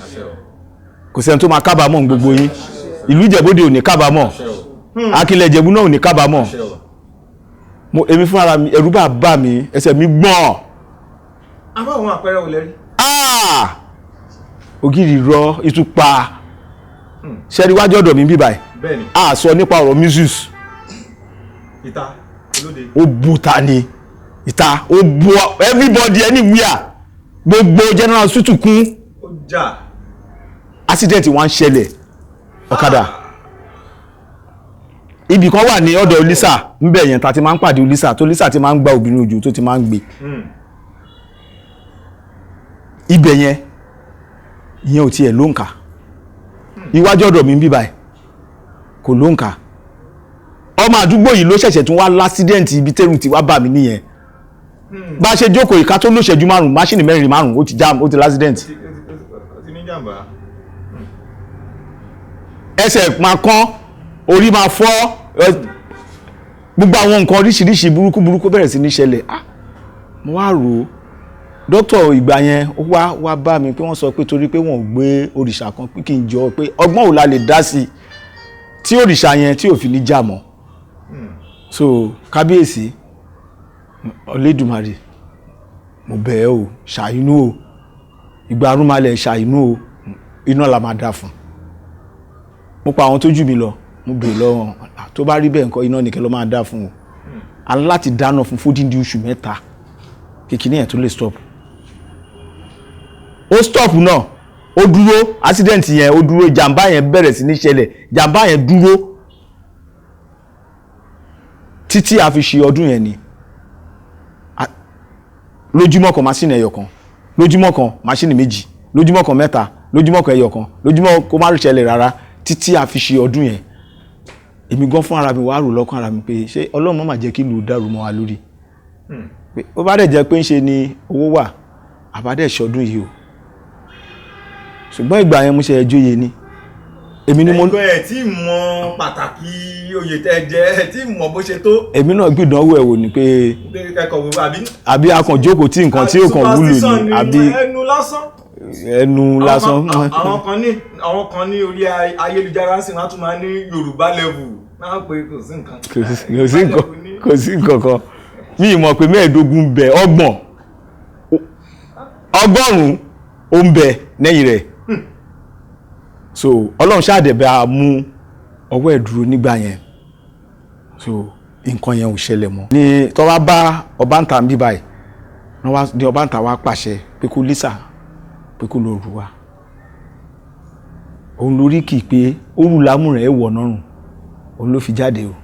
Kò sẹ́ni tó máa kábàámọ̀ ní gbogbo yín. Ìlú Ìjẹ̀bú-Òde ò ní kábàámọ̀, Akilẹ̀ Ìjẹ̀bú náà ò ní kábàámọ̀. Mo èmi fúnra mi, ẹ̀rù bá bà mí, ẹsẹ̀ mi gbọ̀n. Àmọ́ àwọn àpẹẹrẹ ò lè rí. Ah! Ògiri rọ ìtúpa ṣẹ́rí wájú ọ̀dọ̀ mi bíbáyìí. Bẹ́ẹ̀ni. A sọ nípa ọ̀rọ̀ measles. Ìta olóde. Ó bu ta ni ìta, ó bu everybody anywhere, gbogbo general hospital kún. Ó jà. Accident wá ń ṣẹlẹ̀, ọ̀kadà. Ibì kan wà ní ọ̀dọ̀ Olisa ńbẹ̀ yẹn ta ti máa ń pàdé Olisa, tó Olisa ti máa ń gba obìnrin òjò tó ti máa ń gbé. Ibẹ̀ yẹn, ìyẹn ò tiẹ̀ ló ń kà. Iwájú ọ̀dọ̀ mi ń bí báyìí kò ló ń kà. Ọmọ àdúgbò yìí ló ṣẹ̀ṣẹ̀ tún wá l'accident. Ibi tẹ́rù ti wá bà mí nìyẹn. Bá a ṣe jókòó ìka tó lóṣẹ́jú 5, máṣíìnì mẹ́rin márùn, ó ti jam, ó ti l'accident. Ó ti ní jàǹbá. Ẹsẹ̀ máa kán, orí máa fọ́, gbogbo àwọn nǹkan oríṣiríṣi burúkú burúkú bẹ̀rẹ̀ sí ní ṣẹlẹ̀. Ah, mo wá rò ó. Dókítà ìgbà yẹn, ó wá wá bá mi pé wọ́n sọ pé torí pé wọ́n ò gbé òrìṣà kan, pé kí n jọ pé ọgbọ́n ò la lè dá sí i tí òrìṣà yẹn tí ò fi ní jà mọ́. So kábíyèsí Olódùmarè, mo bẹ̀ ẹ́ o, ṣàánú o. Ìgbà arúnmalẹ̀, ṣàánú o. Iná la máa dá fún. Mo pa àwọn tó jù mí lọ, mo bèèrè lọ́wọ́ wọn. "Ah, tó bá rí bẹ́ẹ̀ nǹkan, iná nìkẹ́ ló máa dá fún o." A ní láti dáná fún fódìdí oṣù 3 kíkiní ẹ̀ tó lè stop. Ó stop náà, ó dúró. Accident yẹn ó dúró, ìjàmbá yẹn bẹ̀rẹ̀ sí ní ṣẹlẹ̀, ìjàmbá yẹn dúró títí a fi ṣe ọdún yẹn ni. Lójúmọ́ kan machine ẹyọ kan, lójúmọ́ kan machine méjì, lójúmọ́ kan mẹ́ta, lójúmọ́ kan ẹyọ kan, lójúmọ́ kó má ṣẹlẹ̀ rárá títí a fi ṣe ọdún yẹn. Èmi gan fún ara mi wàá rò lọ́kàn ara mi pé ṣé Ọlọ́run má má jẹ́ kí ìlú dàrú mọ́ wa lórí, pé ó bá dẹ̀ jẹ́ pé ń ṣe ni owó wà, àbádẹ́ ṣọdún yìí o. Ṣùgbọ́n ìgbà yẹn mo ṣe ẹjọ́ ni èmi ni mo Ẹ̀gbọ́n ẹ̀ tí mọ pàtàkì oyè tẹ́ jẹ, ẹ̀ tí mọ bó ṣe tó. Èmi náà gbìdánwò ẹ̀ wò ni pé kẹ́kọ̀ọ́ wo àbí. Àbí a kàn jókòó tí nǹkan tí ò kàn wúlò Superstition. ni àbí ẹnu lásán. Ẹnu lásán. Àwọn kan ní orí ayélujára sì wọ́n á tún máa ní Yorùbá level máa ń pè kò sí nǹkan. Kò sí nǹkan, kò sí nǹkan kan. Mi ì mọ̀ pé 15 ń bẹ, 30, 100 ó ń bẹ lẹ́yìn rẹ̀. So Ọlọ́run ṣáàdẹ̀bẹ̀ á mú ọwọ́ ẹ̀ dúró nígbà yẹn, so nǹkan yẹn ò ṣẹlẹ̀ mọ́. Ní tó wá bá Ọbàntà ń bí báyìí ní Ọbàntà wá pàṣẹ pé kó Lisa, pé kó lọ rù wá. Òun lórí kì í pé ó rù lámùrẹ̀, ẹ̀wọ̀ nọ́rùn òun ló fi jáde o.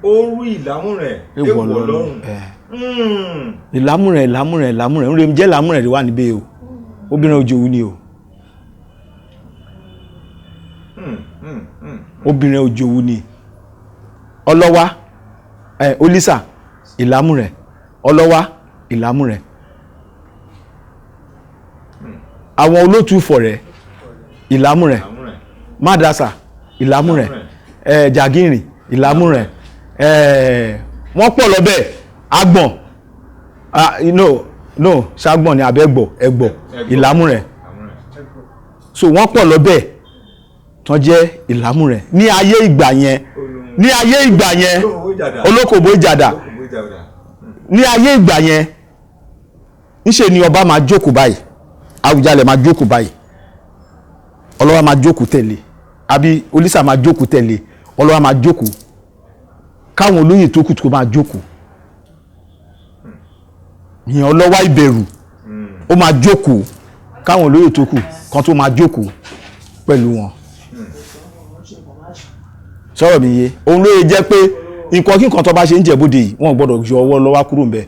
Ó rú ìlàmú rẹ̀ èèwọ̀ lọ́rùn ẹ̀. Ìlámùrẹ̀, ìlámùrẹ̀, ìlámùrẹ̀ ń re jẹ́, ìlámùrẹ̀ rẹ̀ wà níbẹ̀ o. Obìnrin òjòwú ni o. Obìnrin òjòwú ni. Ọlọ́wà ẹ olísà ìlámùrẹ̀, ọlọ́wà ìlámùrẹ̀, àwọn olótùú fọ̀rẹ̀ ìlámùrẹ̀, mádàsà ìlámùrẹ̀, ẹ jàgìrìn ìlámùrẹ̀, ẹ wọ́n pọ̀ lọ́bẹ̀. Agbọ̀n, ah, no no, ṣàgbọ̀n ni abẹ́gbọ̀ ẹgbọ̀ ìlámùrẹ̀. So wọ́n pọ̀ lọ́bẹ̀ tán jẹ́ ìlámùrẹ̀ ní ayé ìgbà yẹn, ní ayé ìgbà yẹn, olókòbó ìjàdà ní ayé ìgbà yẹn. Ńṣe ni ọba máa jókòó báyìí, Àwùjalẹ̀ máa jókòó báyìí, ọlọ́wà máa jókòó tẹ̀lé, àbí olísà máa jókòó tẹ̀lé, ọlọ́wà máa jókòó, káwọn olóyè tó kù tó máa jókòó. Ìyẹn ọlọ́wà ìbẹ̀rù ó máa jókòó, káwọn olóyè tó kù kan tó máa jókòó pẹ̀lú wọn. Sọ̀rọ̀ mi yé? Òun ló yẹ jẹ́ pé nǹkan kí nǹkan tó bá ṣe ń jẹ̀bóde yìí, wọn ò gbọ́dọ̀ yọ ọwọ́ lọ́wọ́ kúrò ńbẹ̀,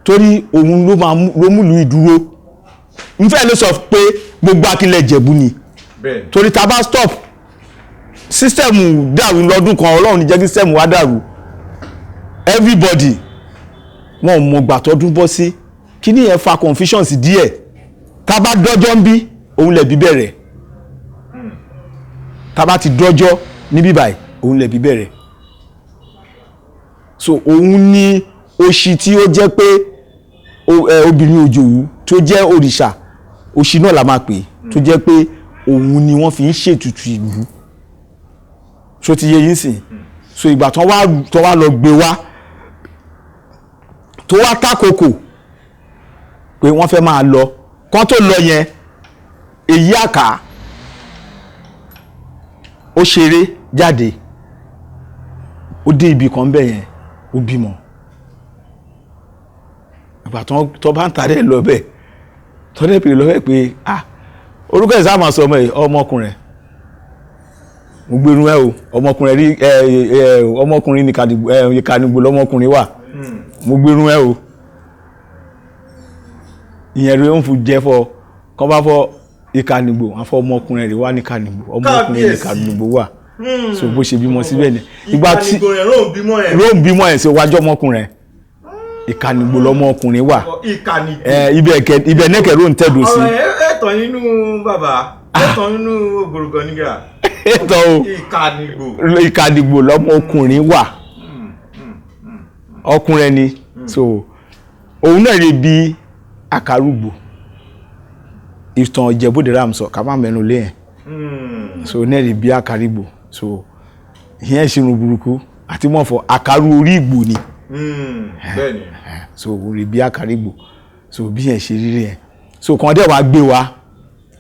torí òun ló máa ló múlùú ìdúró. N fẹ́ ló sọ pé gbogbo akílẹ̀ Jẹ̀bú ni, torí tá a bá stop system dàrú lọ́dún kan, Ọlọ́run ní jẹ́ kí system wa dàrú. Everybody wọn ò mọ gbà tọdún bọ́ sí kí ni yẹn fa confusion sí díẹ̀. Tá a bá dọ́jọ́ ń bí, òun lẹ̀bi bẹ̀rẹ̀. Tá a bá ti dọ́jọ́ níbí báyìí, òun lẹ̀bi bẹ̀rẹ̀. So òun ni òṣì tí ó jẹ́ pé obìnrin òjòwú tó jẹ́ òrìṣà òṣì náà la máa pè, tó jẹ́ pé òun ni wọ́n fi ń ṣètùtù ìlú. So ti yé yín sìn? So ìgbà tó wá lọ gbé wá, tó wá tákòkò pé wọ́n fẹ́ máa lọ, kán tó lọ yẹn, èyí àká ó ṣeré jáde, ó dé ibì kan bẹ́ẹ̀ yẹn, ó bímọ. Ìgbà tó bá ń ta dẹ́ lọ bẹ́ẹ̀, tó dẹ́ pè lọ́wọ́ pé, ah, orúkọ ẹ̀ sáà máa sọ ọmọ ẹ̀, ọmọkùnrin mo gbẹrun ẹ o, ọmọkùnrin rí ẹ ẹ ọmọkùnrin ní Kàdìgbò lọmọkùnrin wà, mo gbẹrun ẹ o. Ìyẹn rẹ ń fún jẹ fọ kọ́ bá fọ Ìkànìgbò, wọn fọ ọmọkùnrin rẹ wà ní Kànìgbò, ọmọkùnrin ní Kábíyèsí. Kànìgbò wà. So bó ṣe bímọ síbẹ̀ ni ìgbà tí Ìkànìgbò rẹ̀ ló ń bímọ ẹ̀. ló ń bímọ ẹ̀ sí wájú ọmọkùnrin, Ìkànìgbò lọmọkùnrin wà. Ìkànìgbò. Ẹ ibẹ̀ kẹ, ibẹ̀ nẹ́kẹ̀ ló ń tẹ̀dó sí. Ọ̀rọ̀ ẹ̀ ẹ̀tàn nínú bàbá, ẹ̀tàn nínú ògbòrògàn nígbà. Ètò o. Ìkànìgbò. Ìkànìgbò lọmọkùnrin wà, ọkùnrin ni. So òun náà lè bí àkàrùgbò. Ìtàn Ìjẹ̀bú-Òde rà ń sọ, ká má mẹ́nu lé yẹn. So náà lè bí àkàrìgbò. So ìyẹn ìṣirun burúkú àti mọ̀fọ́ àkàrù orí ìgbò ni. Bẹ́ẹ̀ni. So òun lè bí àkàrìgbò. So bí yẹn ṣe rí yẹn, so kàn dẹ̀ wá gbé wa,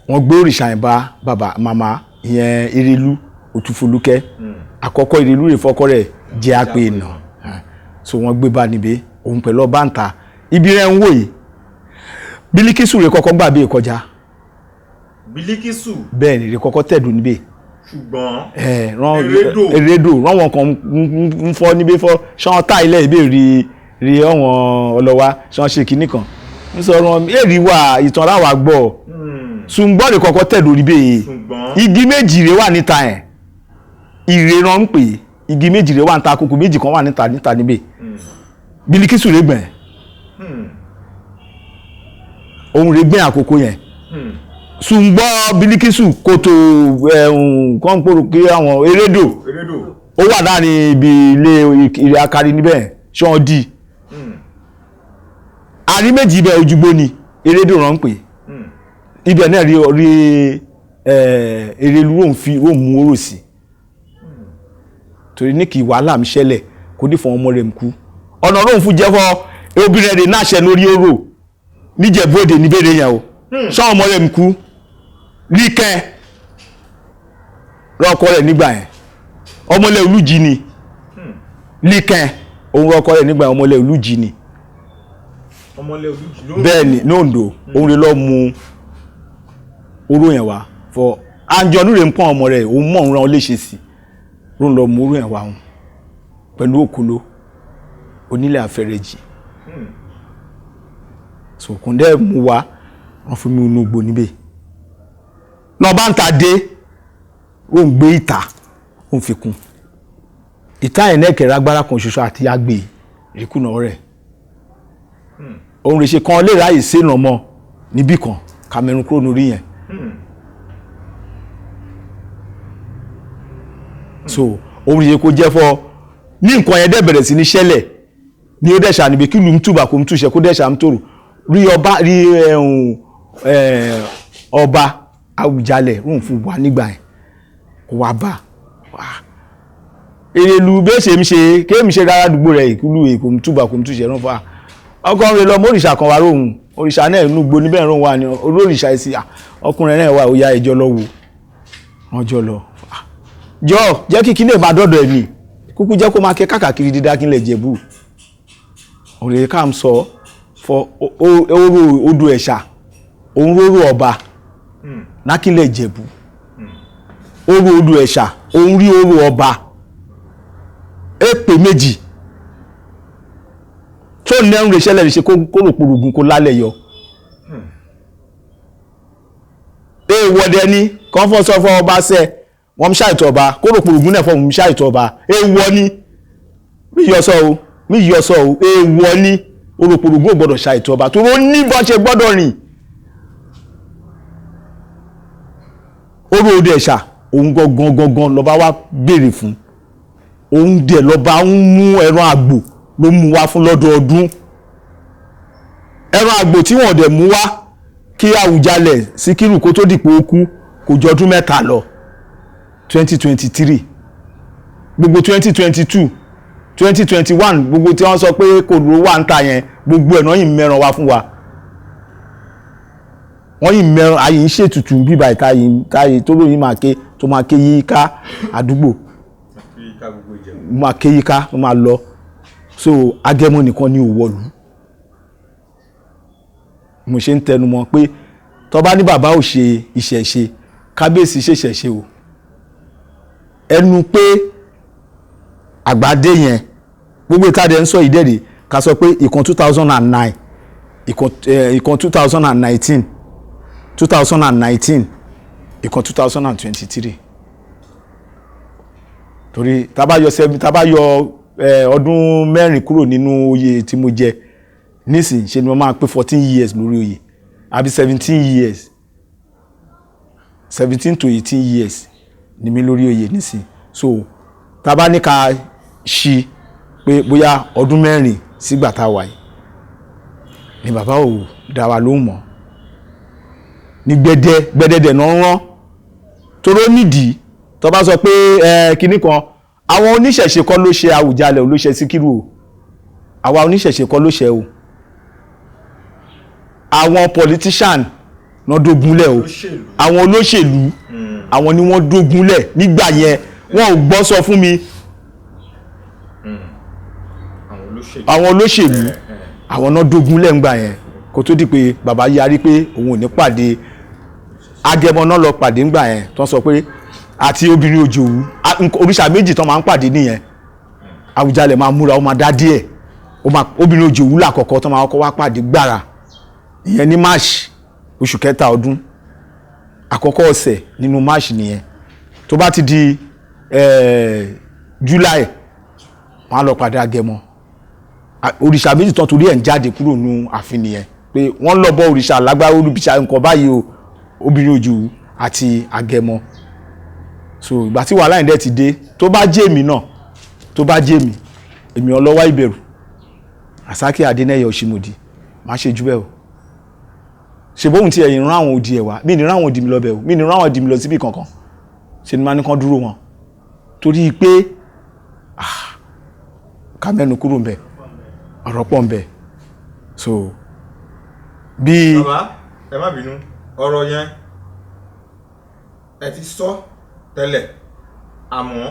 wọ́n gbé òrìṣà yẹn bá bàbá màmá ìyẹn Erelú Òtúfọlúkẹ́ àkọ́kọ́. Erelú rè fọ́kọ́ rẹ̀ jẹ́ àpè ìnà. So wọ́n gbé bá níbẹ̀, òun pẹ̀lú ọba ń ta ibi rẹ̀ ń wò yìí. Bílíkísù rẹ̀ kọ́kọ́ gbà bí ìkọjá. Bílíkísù. Bẹ́ẹ̀ ni, rẹ̀ kọ́kọ́ tẹ̀dù níbẹ̀. Ṣùgbọ́n ẹ rán Erédò. Erédò rán wọn kan ń fọ́ níbẹ̀, fọ́ ṣán tá ilẹ̀ ìbéèrè rí rí ọ̀wọ́n ọlọ́wà ṣán ṣe kinní kan ń sọ̀rọ̀ èrì wà ìtàn ráwà gbọ́. Ṣùgbọ́n rẹ̀ kọ́kọ́ tẹ̀dù níbẹ̀ yìí. Ṣùgbọ́n Igi méjì rẹ̀ wà níta ẹ̀, ìrè rán ń pè é. Igi méjì rẹ̀ wà níta, kókò méjì kan wà níta níbẹ̀. Bílíkísù rẹ̀ gbẹ̀n, òun rẹ̀ gbẹ̀n àkókò yẹn. Ṣùgbọ́n Bílíkísù kòtò ẹ̀hún kan pòrò kí àwọn Erédò Erédò. ó wà láàrin ibi ilé ìrẹ́ akari níbẹ̀ ṣán di àrí méjì ibẹ̀ ojúgbó ni Erédò rán ń pè. Ibẹ̀ náà rí rí Erelu rò ń fi rò mú orò sí torí ní kí wàhálà mi ṣẹlẹ̀ kó dì fún ọmọ rẹ̀ ń kú ọ̀nà rò ń fún jẹ́fọ́ obìnrin rẹ̀ náà ṣẹ lórí orò níjẹ̀bú òde níbẹ̀rẹ̀ yẹn o ṣán ọmọ rẹ̀ ń kú líkẹ́ rọ́kọ rẹ̀ nígbà yẹn ọmọlẹ̀ olújí ni líkẹ́ òun rọ́kọ rẹ̀ nígbà yẹn ọmọlẹ̀ olújí ni. Ọmọlẹ Olújì ló. Bẹ́ẹ̀ ni, ní Oǹdó òun rẹ̀ lọ́ọ́ mu oró yẹn wá fọ àǹjọ̀nú rẹ̀ ń pọ́n ọmọ rẹ̀ òun mọ̀ òun rán ọ léṣe sí ló ń lọ mu oró yẹn wá òun pẹ̀lú òkúló onílẹ̀ àfẹrẹjì sòkúndẹ́ mu wá wọ́n fún mi inú igbó níbẹ̀ lọ́ba ń ta dé ó ń gbé ìta ó ń fi kún ìta yẹn náà kẹrẹ agbára kan ṣoṣo àti àgbè ìrìkùnà rẹ̀ òun rè ṣe kan lè ráyè sínú ọmọ níbì kan Cameroon kúrò lórí yẹn. So òun rè ṣe kó jẹ́ fọ́ ní nǹkan yẹn dẹ̀ bẹ̀rẹ̀ sí ní ṣẹlẹ̀ ní ó dẹ̀ ṣàníbi kí lù ń túbà kó ń túṣẹ kó dẹ̀ ṣà ń tòrò rí ọba rí ẹ̀hún ọba Àwùjalẹ̀ rún fún wa nígbà yẹn kó wá bá wá Erelu bẹ́ẹ̀ ṣe ń ṣe kéèmí ṣe rárá àdúgbò rẹ̀ ìkúlù èkó ń túbà kó ń túṣẹ rún fún wa ọkọ rẹ lọ mọ òrìṣà kan wá róhun òrìṣà náà inú gbo níbẹ̀ rún wa ni olórìṣà ẹ̀sìn ọkùnrin náà wà ó yá ẹjọ́ lọ wò wọ́n jọ lọ jọ jẹ́ kí kílè máa dọ́dọ̀ ẹ̀ ní kúkú jẹ́ kó máa kẹ́ káàkiri dídá kí n lè jẹ̀bù òrìṣà ká ń sọ fọ oró odò ẹ̀ṣà òun róró ọba lákìlẹ̀ jẹ̀bù oró odò ẹ̀ṣà òun rí oró ọba èpè méjì tó nẹ́rùn lè ṣẹlẹ̀ lè ṣe kó rò pòrògùn kó lálẹ́ yọ. Èèwọ̀ dẹ ni kàn fọ́ sọ fún ọba sẹ́ wọ́n ń ṣàìtọ̀ ọba kó rò pòrògùn náà fọ́ ń ṣàìtọ̀ ọba èèwọ̀ ni mí yọ sọ o mí yọ sọ o èèwọ̀ ni oròpòrògùn ò gbọ́dọ̀ ṣàìtọ̀ ọba torí ó ní bọ́n ṣe gbọ́dọ̀ rìn. Oró odò ẹ̀ṣà òun gangan gangan lọ́ba wa béèrè fún òun dẹ̀ lọ́ba ń mú ẹran àgbò ló mú wá fún lọ́dọọdún ẹran àgbò tí wọ́n dẹ̀ mú wá kí Àwùjalẹ̀ Síkírù kó tó dìpọ̀ okú kò jọ ọdún mẹ́ta lọ 2023 gbogbo 2022 2021 gbogbo tí wọ́n sọ pé kò ló wà ń ta yẹn gbogbo ẹ̀ náà yìí mẹ́ran wá fún wa wọ́n yìí mẹ́ran ayé ń ṣètùtù bíbá ìta yìí táyé tó lóyún máa ké tó máa ké yíká àdúgbò Ká gbogbo Ìjẹ̀bú. Máa ké yíká tó máa lọ so Agẹmọ nìkan ni ò wọlú mo ṣe ń tẹnu mọ́ pé tó bá ní bàbá ò ṣe ìṣẹ̀ṣe kábíyèsí ṣèṣẹ̀ṣe o ẹnu pé àgbàdé yẹn gbogbo ìtàdé ń sọ ìdẹ́rẹ̀ ká sọ pé ìkan 2009 ìkan 2019 2019 ìkan 2023 torí tá bá yọ seven tá bá yọ ọdún mẹ́rin kúrò nínú oyè tí mo jẹ nísìnyí ṣe ni mo máa pé 14 years lórí oyè àbí 17 years, 17 to 18 years ni mi lórí oyè nísìnyí. So tá bá ní ká ṣí pé bóyá ọdún mẹ́rin sígbà tá a wà yìí ni bàbá ò dá wa lóhùn mọ́ ní gbẹdẹ gbẹdẹdẹ náà rán toró nídìí tó bá sọ pé ẹ kinní kan àwọn oníṣẹ̀ṣe kọ́ ló ṣe Àwùjalẹ̀ ló ṣe Síkírù o àwa oníṣẹ̀ṣe kọ́ ló ṣe o àwọn politician náà dógunlẹ̀ o. Olóṣèlú. Àwọn olóṣèlú àwọn ni wọ́n dógunlẹ̀ nígbà yẹn wọn ò gbọ́ sọ fún mi. Àwọn olóṣèlú. Àwọn olóṣèlú àwọn náà dógunlẹ̀ ńgbà yẹn. Kó tó di pé bàbá yarí pé òun ò ní pàdé Agẹmọ náà lọ pàdé ńgbà yẹn, tó ń sọ pé àti obìnrin òjòwú, òrìṣà méjì tó máa ń pàdé nìyẹn. Àwùjalẹ̀ máa múra, ó máa dá díẹ̀, ó máa obìnrin òjòwú làkọ́kọ́ tó máa kọ́kọ́ wá pàdé gbàrà ìyẹn ní March, oṣù kẹta ọdún, àkọ́kọ́ ọ̀sẹ̀ nínú March nìyẹn. Tó bá ti di July, wọ́n á lọ pàdé Agẹmọ. Òrìṣà méjì tán torí ẹ̀ ń jáde kúrò nínú ààfin nìyẹn, pé wọ́n lọ bọ òrìṣà lágbára, olùbíṣà nǹkan báyìí o, obìnrin òjòwú àti Agẹmọ. So ìgbà tí wàhálà yẹn dẹ̀ ti dé, tó bá jẹ́ èmi náà, tó bá jẹ́ èmi, èmi ọlọ́wà ìbẹ̀rù Rasaki Adénẹ́yẹ Òṣìmọ̀dì, má ṣe jù bẹ́ẹ̀ o. Ṣe bóun ti ẹ̀yìn rán àwọn òdì ẹ̀ wá, mí ní rán àwọn òdì mi lọ bẹ̀ o, mí ní rán àwọn òdì mi lọ síbì kankan. Ṣe ni máa ní kán dúró wọn, torí pé ká mẹ́nu kúrò ń bẹ̀, ọ̀rọ̀ pọ̀ ń bẹ̀. So bí. Bàbá, ẹ má bínú, ọ̀rọ̀ yẹn ẹ ti sọ tẹ́lẹ̀, àmọ́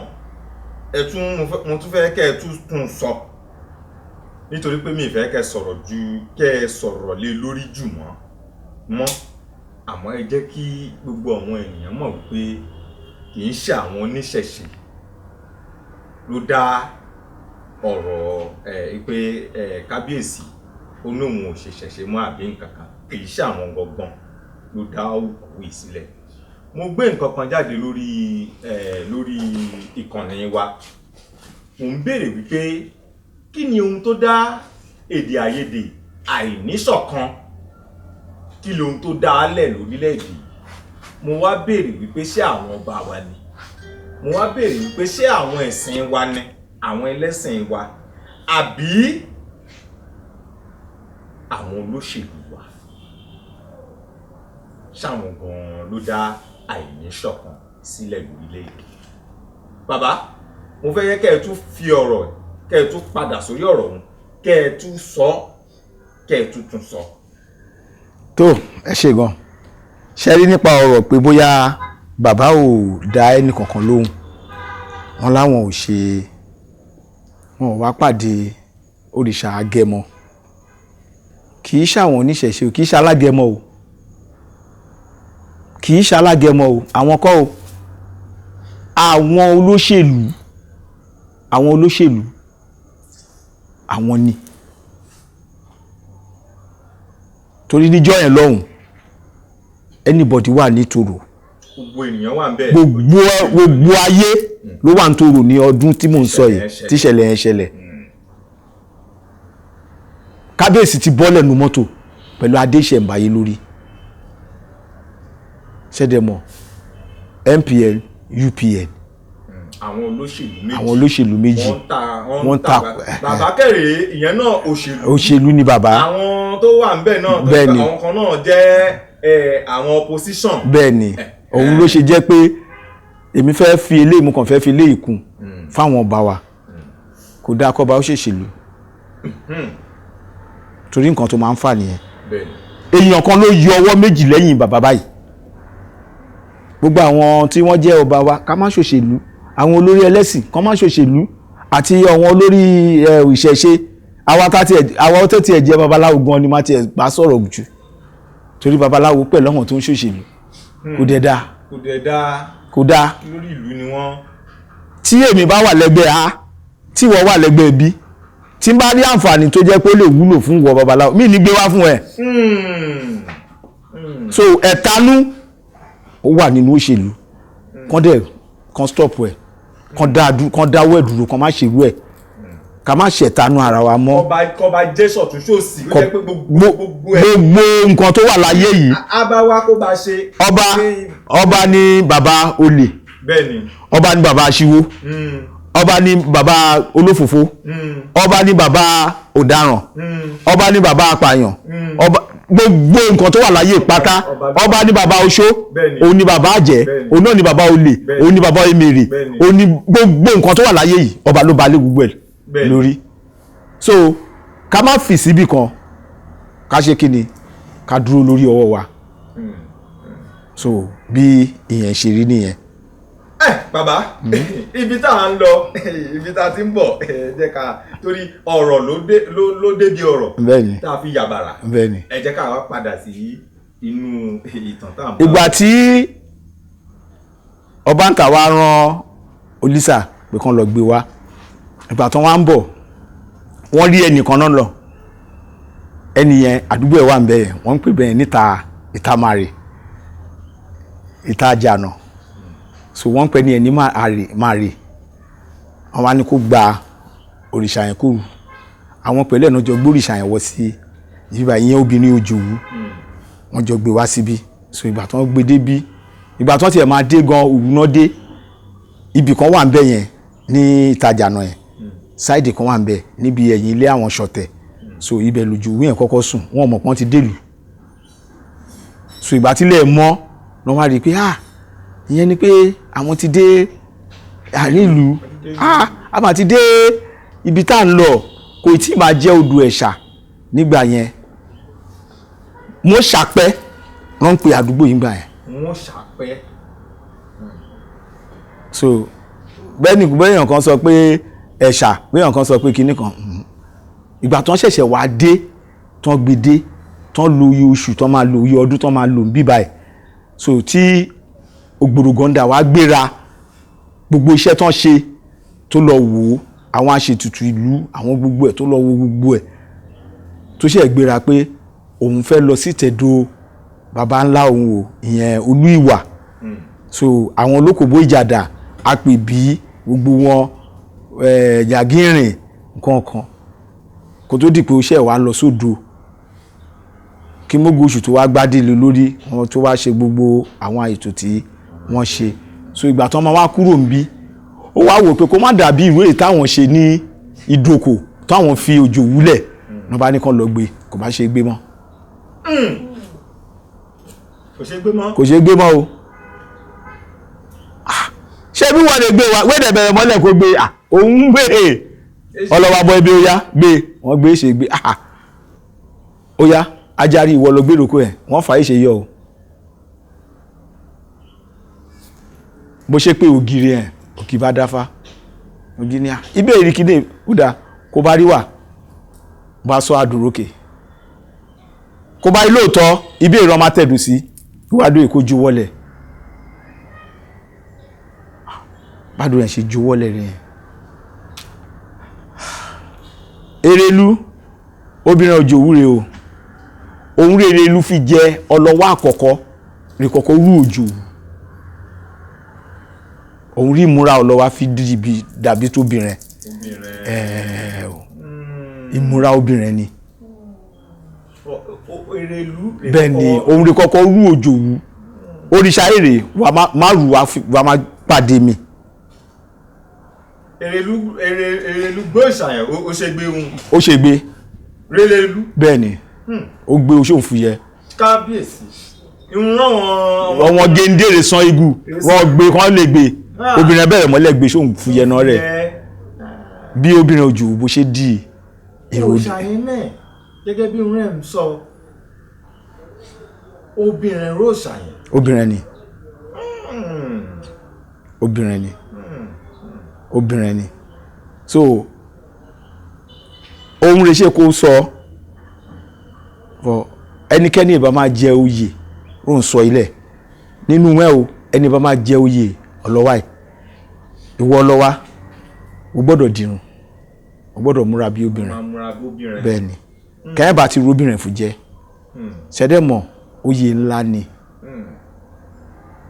ẹ tún mo tún fẹ́ kẹ́ ẹ tún tún sọ, nítorí pé mi ì fẹ́ kẹ́ ẹ sọ̀rọ̀ ju kẹ́ ẹ sọ̀rọ̀ lé lórí jù mọ́, àmọ́ ẹ jẹ́ kí gbogbo àwọn ènìyàn mọ̀ wípé kì í ṣe àwọn oníṣẹ̀ṣe ló dá ọ̀rọ̀ ẹ pé ẹ kábíyèsí ó ní òun ò ṣe ṣẹ̀ṣe mọ́ àbí nǹkan kan. Kì í ṣe àwọn gangan ló dá òkú yìí sílẹ̀. Mo gbé nǹkan kan jáde lórí ìkànnì wa, mo ń béèrè wípé kí ni ohun tó dá èdè àìyedè, àìníṣọ̀kan, kí lohun tó dá a lẹ̀ lórílẹ̀‐èdè yìí? Mo wá béèrè wípé ṣé àwọn ọba wa ni? Mo wá béèrè wípé ṣé àwọn ẹ̀sìn wa ni, àwọn ẹlẹ́sìn wa, àbí àwọn olóṣèlú wa, ṣáwọn gan-an ló dá àìníṣọ̀kan sílẹ̀ lórílẹ̀‐èdè? Bàbá, mo fẹ́ yẹ kẹ́ ẹ tún fi ọ̀rọ̀, kẹ́ ẹ tún padà sórí ọ̀rọ̀ ọ̀hún, kẹ́ ẹ tún sọ, kẹ́ ẹ tún tún sọ. Tó, ẹ ṣe gan. Ṣe rí nípa ọ̀rọ̀ pé bóyá bàbá ò dá ẹnì kankan lóhùn, wọn láwọn ò ṣe, wọn ò wá pàdé òrìṣà Agẹmọ, kì í ṣàwọn oníṣẹ̀ṣe o, kì í ṣe alágẹmọ o, kì í ṣe alágẹmọ o, àwọn kọ́ o. Àwọn olóṣèlú, àwọn olóṣèlú, àwọn ni. Torí níjọ́ yẹn lọ́hùn, anybody wà ní tòrò. Gbogbo ènìyàn wà ń bẹ̀. Gbogbo ayé ló wà ní tòrò ní ọdún tí mò ń sọ yìí. Ìṣẹ̀lẹ̀ yẹn ṣẹlẹ̀. Tí ìṣẹ̀lẹ̀ yẹn ṣẹlẹ̀, kábíyèsí ti bọ́lẹ̀ nu mọ́tò pẹ̀lú adé ìṣẹ̀ǹbáyé lórí ṣẹ́dẹ̀mọ̀ NPN UPN. Àwọn olóṣèlú méjì. Àwọn olóṣèlú méjì. Wọ́n ń ta Wọ́n wọ́n ń ń ta bàbá kẹrè ìyẹn náà, òṣèlú. Òṣèlú ni bàbá. Àwọn tó wà ń bẹ̀ náà tó Bẹ́ẹ̀ ni. àwọn kan náà jẹ́ àwọn opposition. Bẹ́ẹ̀ ni, òun ló ṣe jẹ́ pé èmi fẹ́ fi eléyìí, mo kàn fẹ́ fi eléyìí kún fáwọn ọba wa. Kò dáa kọ́ba ó ṣèṣèlú, torí nǹkan tó máa ń fà nìyẹn. bẹ́ẹ̀ ni Èèyàn kan ló yọ ọwọ́ méjì lẹ́yìn bàbá báyìí. Gbogbo àwọn tí wọ́n jẹ́ ọba wa, ká má ṣòṣèlú, àwọn olórí ẹlẹ́sìn kán má ṣòṣèlú, àti àwọn olórí ìṣẹ̀ṣe. Àwa tá tiẹ̀, àwa tó tiẹ̀ jẹ́ babaláwo gan ni má tiẹ̀ bá sọ̀rọ̀ jù, torí babaláwo pẹ̀lú àwọn tó ń ṣòṣèlú, kò dẹ̀ dáa. Kò dẹ̀ dáa. Kò dáa. Lórí ìlú ni wọ́n. Tí èmi bá wà lẹ́gbẹ́ A, tí ìwọ wà lẹ́gbẹ́ B, tí n bá rí àǹfààní tó jẹ́ pé ó lè wúlò fún ìwọ babaláwo, mí ní gbé wá fún ẹ. So ẹ̀tanú ó wà nínú òṣèlú, kán dẹ̀ kán stop ẹ̀, kán dáwọ́ ẹ̀ dúró, kán má ṣerú ẹ̀, ká má ṣẹ̀tanú ara wa mọ́. Kọba jẹ́ sọ̀tún sósì, ó jẹ́ pé gbogbo gbogbo ẹ̀ Gbogbo nǹkan tó wà láyé yìí. Á bá wá kó bá ṣe. Ọba ní bàbá olè. bẹ́ẹ̀ ni Ọba ní bàbá aṣíwó. Ọba ní bàbá olófòfó. Ọba ní bàbá ọ̀daràn. Ọba ní bàbá apààyàn. Ọba gbogbo nǹkan tó wà láyé pátá. Ọba ní bàbá oṣó. Òun ní bàbá àjẹ́. Òun náà ní bàbá olè. Òun ní bàbá emèrè. Òun ní gbogbo nǹkan tó wà láyé yìí, ọba ló ba lé gbogbo ẹ̀ lórí. So ká má fì síbì kan, ká ṣe kí ni, ká dúró lórí ọwọ́ wa. So bí ìyẹn ṣe rí nìyẹn. Ẹ bàbá, ibi tá à ń lọ, ibi tá a ti ń bọ̀, ẹ jẹ́ ká torí ọ̀rọ̀ ló débi ọ̀rọ̀ Bẹ́ẹ̀ni. tá a fi yàbàrà. Bẹ́ẹ̀ni. Ẹ jẹ́ ká wá padà sí inú ìtàn tá à ń bá. Ìgbà tí Ọbàntà wa rán Olísà pé kán lọ gbé wá, ìgbà tán wá ń bọ̀, wọ́n rí ẹnìkan náà lọ. Ẹni yẹn, àdúgbò ẹ̀ wà ń bẹ̀ yẹn, wọ́n ń pè bẹ́ẹ̀ níta Ìtamàrè, ìta Àjànà. So wọ́n ń pè ní ẹni Màrè. Wọ́n wá ní kó gba òrìṣà yẹn kúrú. Àwọn pẹ̀lú ẹ̀ náà jọ gbóríṣà yẹn wọ sí ìbíbá ìyẹn, obìnrin Òjòwú, wọ́n jọ gbé wá síbí. So ìgbà tí wọ́n gbé débí, ìgbà tí wọ́n tiẹ̀ máa dé gan, òru náà dé. Ibì kan wà ń bẹ̀ yẹn ní ìtajà náà yẹn, side kan wà ń bẹ̀ níbi ẹ̀yìn ilé àwọn ṣọ̀tẹ̀. So ibẹ̀ lójú yẹn kọ́kọ́ sùn, wọ́n mọ̀ pọ́n ti délùú. So ìgbà tílẹ̀ mọ́ lọ́ wá rí i pé, ah, ìyẹn ni pé àwọn ti dé àárín ìlú, ah, a máa ti dé ibi tá à ń lọ. Kò tí ì máa jẹ́ odò Ẹ̀ṣà nígbà yẹn. Mo ṣàpẹ́ wọ́n ń pe àdúgbò yìí gbà yẹn. Wọ́n ṣàpẹ́. So bẹ́ẹ̀ni, bẹ́ẹ̀yàn kan sọ pé Ẹ̀ṣà, bẹ́ẹ̀yàn kan sọ pé kinní kan. Ìgbà tó ń ṣẹ̀ṣẹ̀ wá dé, tó ń gbé dé, tó ń lo iye oṣù tó máa lo, iye ọdún tó máa lò ń bí báyìí. So tí Ògbòrògàndà wá gbéra, gbogbo iṣẹ́ tó ń ṣe, tó lọ wò ó, àwọn aṣètùtù ìlú, àwọn gbogbo ẹ̀, tó lọ wo gbogbo ẹ̀, tó ṣe gbéra pé òun fẹ́ lọ sí ìtẹ̀dó baba ńlá òun o, ìyẹn Olú Ìwà. So àwọn olókòbó ìjàdà, àpèbí, gbogbo wọn, yàgìrìn nǹkan kan, kó tó di pé ó ṣe wá lọ sódò kí mógùn oṣù tó wá gbádìí lórí wọn, tó wá ṣe gbogbo àwọn ètò tí wọ́n ṣe. So ìgbà tó máa wá kúrò ń bí, ó wá wò pé kó má dàbí ìwé èyí táwọn ṣe ní Ìdòkò, táwọn fi òjò wúlẹ̀ ní, bá ní kàn lọ gbé, kò bá ṣe gbé mọ́. Kò ṣe gbé mọ́. Kò ṣe gbé mọ́ o. Ah, ṣé bí wọ́n lè gbé wa wédè bẹ̀rẹ̀ mọ́lẹ̀ kó gbé? Ah, òun gbé e ọlọ́wà bọ́ ibi, ó yá gbé wọ́n gbé ṣe gbé. Ah, ó yá ajárí, ìwọ lọ gbé ìrókò ẹ̀, wọ́n fà á ṣe yọ o. Bó ṣe pé ògiri ẹ̀, ògì bá dáfá, ògì ní à ibẹ̀ ìrìkìdè ó dáa, kó bá rí wà bá sọ àdúrókè, kó bá rí lóòótọ́ ibẹ̀ ìrọ̀ máa tẹ̀dù sí ìwádìí, èkó ju wọlẹ̀ bádùn ẹ̀ ṣe ju wọlẹ̀ rẹ̀ yẹn. Erelu obìnrin òjò wúre o, òun rí Erelu fi jẹ ọlọ́wọ́ àkọ́kọ́ rí kọ́kọ́ rú òjò, òun rí ìmúra ọlọ́wà fi dìbì dàbí tóbìnrin. Obìnrin. Ẹ̀ẹ́ o, ìmúra obìnrin ni. Erelu. Bẹ́ẹ̀ ni, òun rí kọ́kọ́ rú òjò wú. Òrìṣà èrè wà má rù wà má pàdé mi. Erelu, Erelu gbó ìṣàyàn, ó ṣe gbé ohun. Ó ṣe gbé. Rélelu. Bẹ́ẹ̀ ni, ó gbé oṣù òfúyẹ. Kábíyèsí ìwọ̀n wọn. Ọmọ géńdé san igu wọ́n gbé kán lè gbé. Obìnrin bẹ̀rẹ̀ mọ́lẹ̀ gbé sóhun fúyẹ náà rẹ̀ bí obìnrin òjò bó ṣe di èrò. Òòṣà yẹn náà, gẹ́gẹ́ bí rẹ̀ ń sọ, obìnrin róòṣà yẹn. Obìnrin ni, obìnrin ni, obìnrin ni. So ohun rẹ̀ ṣe kó sọ fọ ẹnikẹ́ni ìbá máa jẹ oyè ó ń sọ ilẹ̀ nínú ẹ̀ o. Ẹni bá máa jẹ oyè ọlọ́wà yìí, ìwọ ọlọ́wà, o gbọ́dọ̀ dirun, o gbọ́dọ̀ múra bí obìnrin. Máa múra bí obìnrin. Bẹ́ẹ̀ ni, kẹ́hìn bá ti ru obìnrin fún jẹ ṣẹ́dẹ̀mọ̀, oyè ńlá ni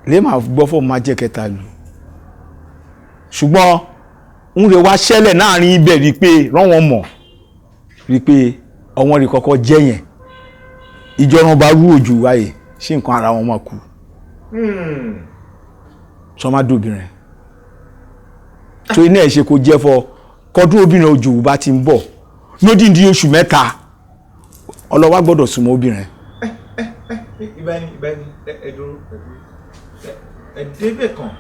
lè máa gbọ́ fọ́ máa jẹ́ kẹta lù. Ṣùgbọ́n ń rẹ wá ṣẹlẹ̀ láàrin ibẹ̀ rí i pé rán wọn mọ̀ rí i pé ọwọ́n rí kọ́kọ́ jẹ́ yẹn, ìjọra bá rú òjò wáyé ṣé nǹkan ara wọn máa kú sọmádóbìnrin tó iná ẹ̀ ṣe kó jẹ́ fọ kọdún obìnrin òjò bá ti ń bọ̀ lódìndín oṣù 3, ọlọ́wà gbọ́dọ̀ súnmọ́ obìnrin. Ibà ni, ibà ni, ẹ dúró, ẹ dúró, ẹ débẹ̀ kan,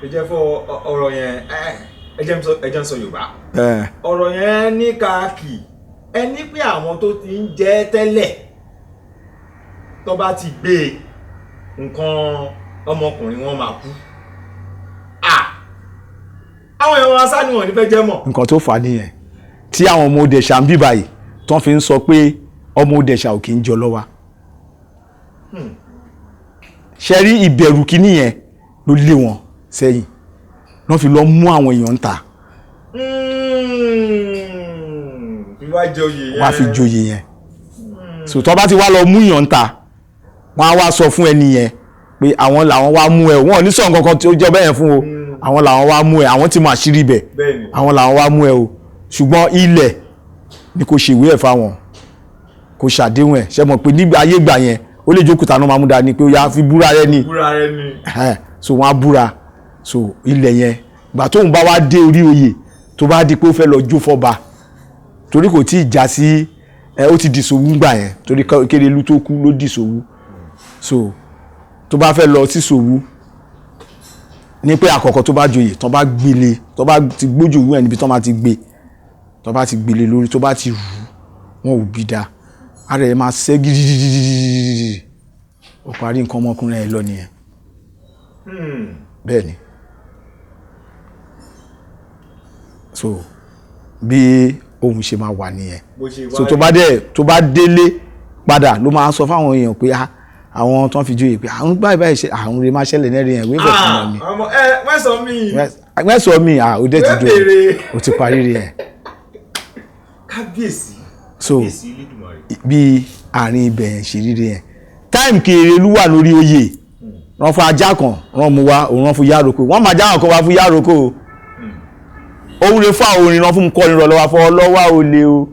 ẹ jẹ́ fọ ọ̀rọ̀ yẹn, ẹ jẹ́ n sọ Yorùbá. Ọ̀rọ̀ yẹn ní káàkì, ẹ ní pé àwọn tó ti ń jẹ́ tẹ́lẹ̀, tó bá ti gbé nǹkan ọmọkùnrin wọn máa kú. wọn sá ni wọn ní fẹ́ jẹ́ mọ̀. Nǹkan tó fà á nìyẹn tí àwọn ọmọ Òdẹ̀ṣà ń bí báyìí tán fi ń sọ pé ọmọ Òdẹ̀ṣà ò kì í jọ lọ́wọ́. Ṣe rí ìbẹ̀rù kínní yẹn ló lé wọn sẹ́yìn, wọ́n fi lọ mú àwọn èèyàn ń ta. Fi wá joyè yẹn. Wọ́n á fi joyè yẹn. So tó bá ti wá lọ mú èèyàn ń ta, wọ́n á wá sọ fún ẹni yẹn pé àwọn làwọn wá mú ẹ. Wọ́n ò ní sọ nǹkan kan tí ó jọ bẹ́ẹ̀ yẹn fún o. Àwọn làwọn wá mú ẹ, àwọn tí mọ àṣírí ibẹ̀. Àwọn làwọn wá mú ẹ o, ṣùgbọ́n ilẹ̀ ni kò ṣèwé ẹ̀ fáwọn, kò ṣàdéhùn ẹ̀. Ṣe mọ̀ pé nígbà ayé ìgbà yẹn, ó lè jókòó tànú máa mú dání pé ó yá, fi búra rẹ ni. Búra rẹ ni. Ẹhẹ́n, so wọ́n á búra. So ilẹ̀ yẹn, gbà tóun bá wá dé orí oyè, tó bá di pé ó fẹ́ lọ jó fọ́ba, torí kò tí ì já sí ẹ, ó ti dìsòwú ńgbà yẹn, torí Kérelú tó kú ló dìsòwú. So tó bá fẹ́ lọ sí Sòwú ní pé àkọ́kọ́ tó bá joyè, tó bá gbélé, tó bá ti gbójú òwú ẹ̀ níbi tó máa ti gbé, tó bá ti gbélé lórí, tó bá ti rù ú, wọn ò bí da, ara ẹ̀ máa ṣẹ́ gidigidi. Ó parí, nǹkan ọmọkùnrin ẹ̀ lọ nìyẹn. Bẹ́ẹ̀ ni. So bí òun ṣe máa wà nìyẹn. Bó ṣe wá. So tó bá dẹ̀, tó bá délé padà, ló máa sọ fáwọn èèyàn pé, ah, àwọn tó ń fi joyè pé àwọn báyìí báyìí ṣe, àwọn rè máa ṣẹlẹ̀ nẹ́rìn yẹn wíwẹ̀ fún wọn ni. Ọmọ ẹ mẹ́sàn-án mi. Mẹ́sàn-án mi, ah, ó dẹ̀ ti Wẹ́ dùn. bèrè. Ó ti parí rí ẹ̀. Kábíyèsí. So Kábíyèsí Elédùmarè. bí àárín ibẹ̀ yẹn ṣe rírí yẹn, time Kérelú wà lórí oyè, rán fún ajá kan, rán mu wá, òun rán fún Yároko, wọ́n máa jáwọn kan wá fún Yároko o. Òun lè fún àwọn orin rán fún kọrin rọ lọ́wọ́ fún ọlọ́wà olè o,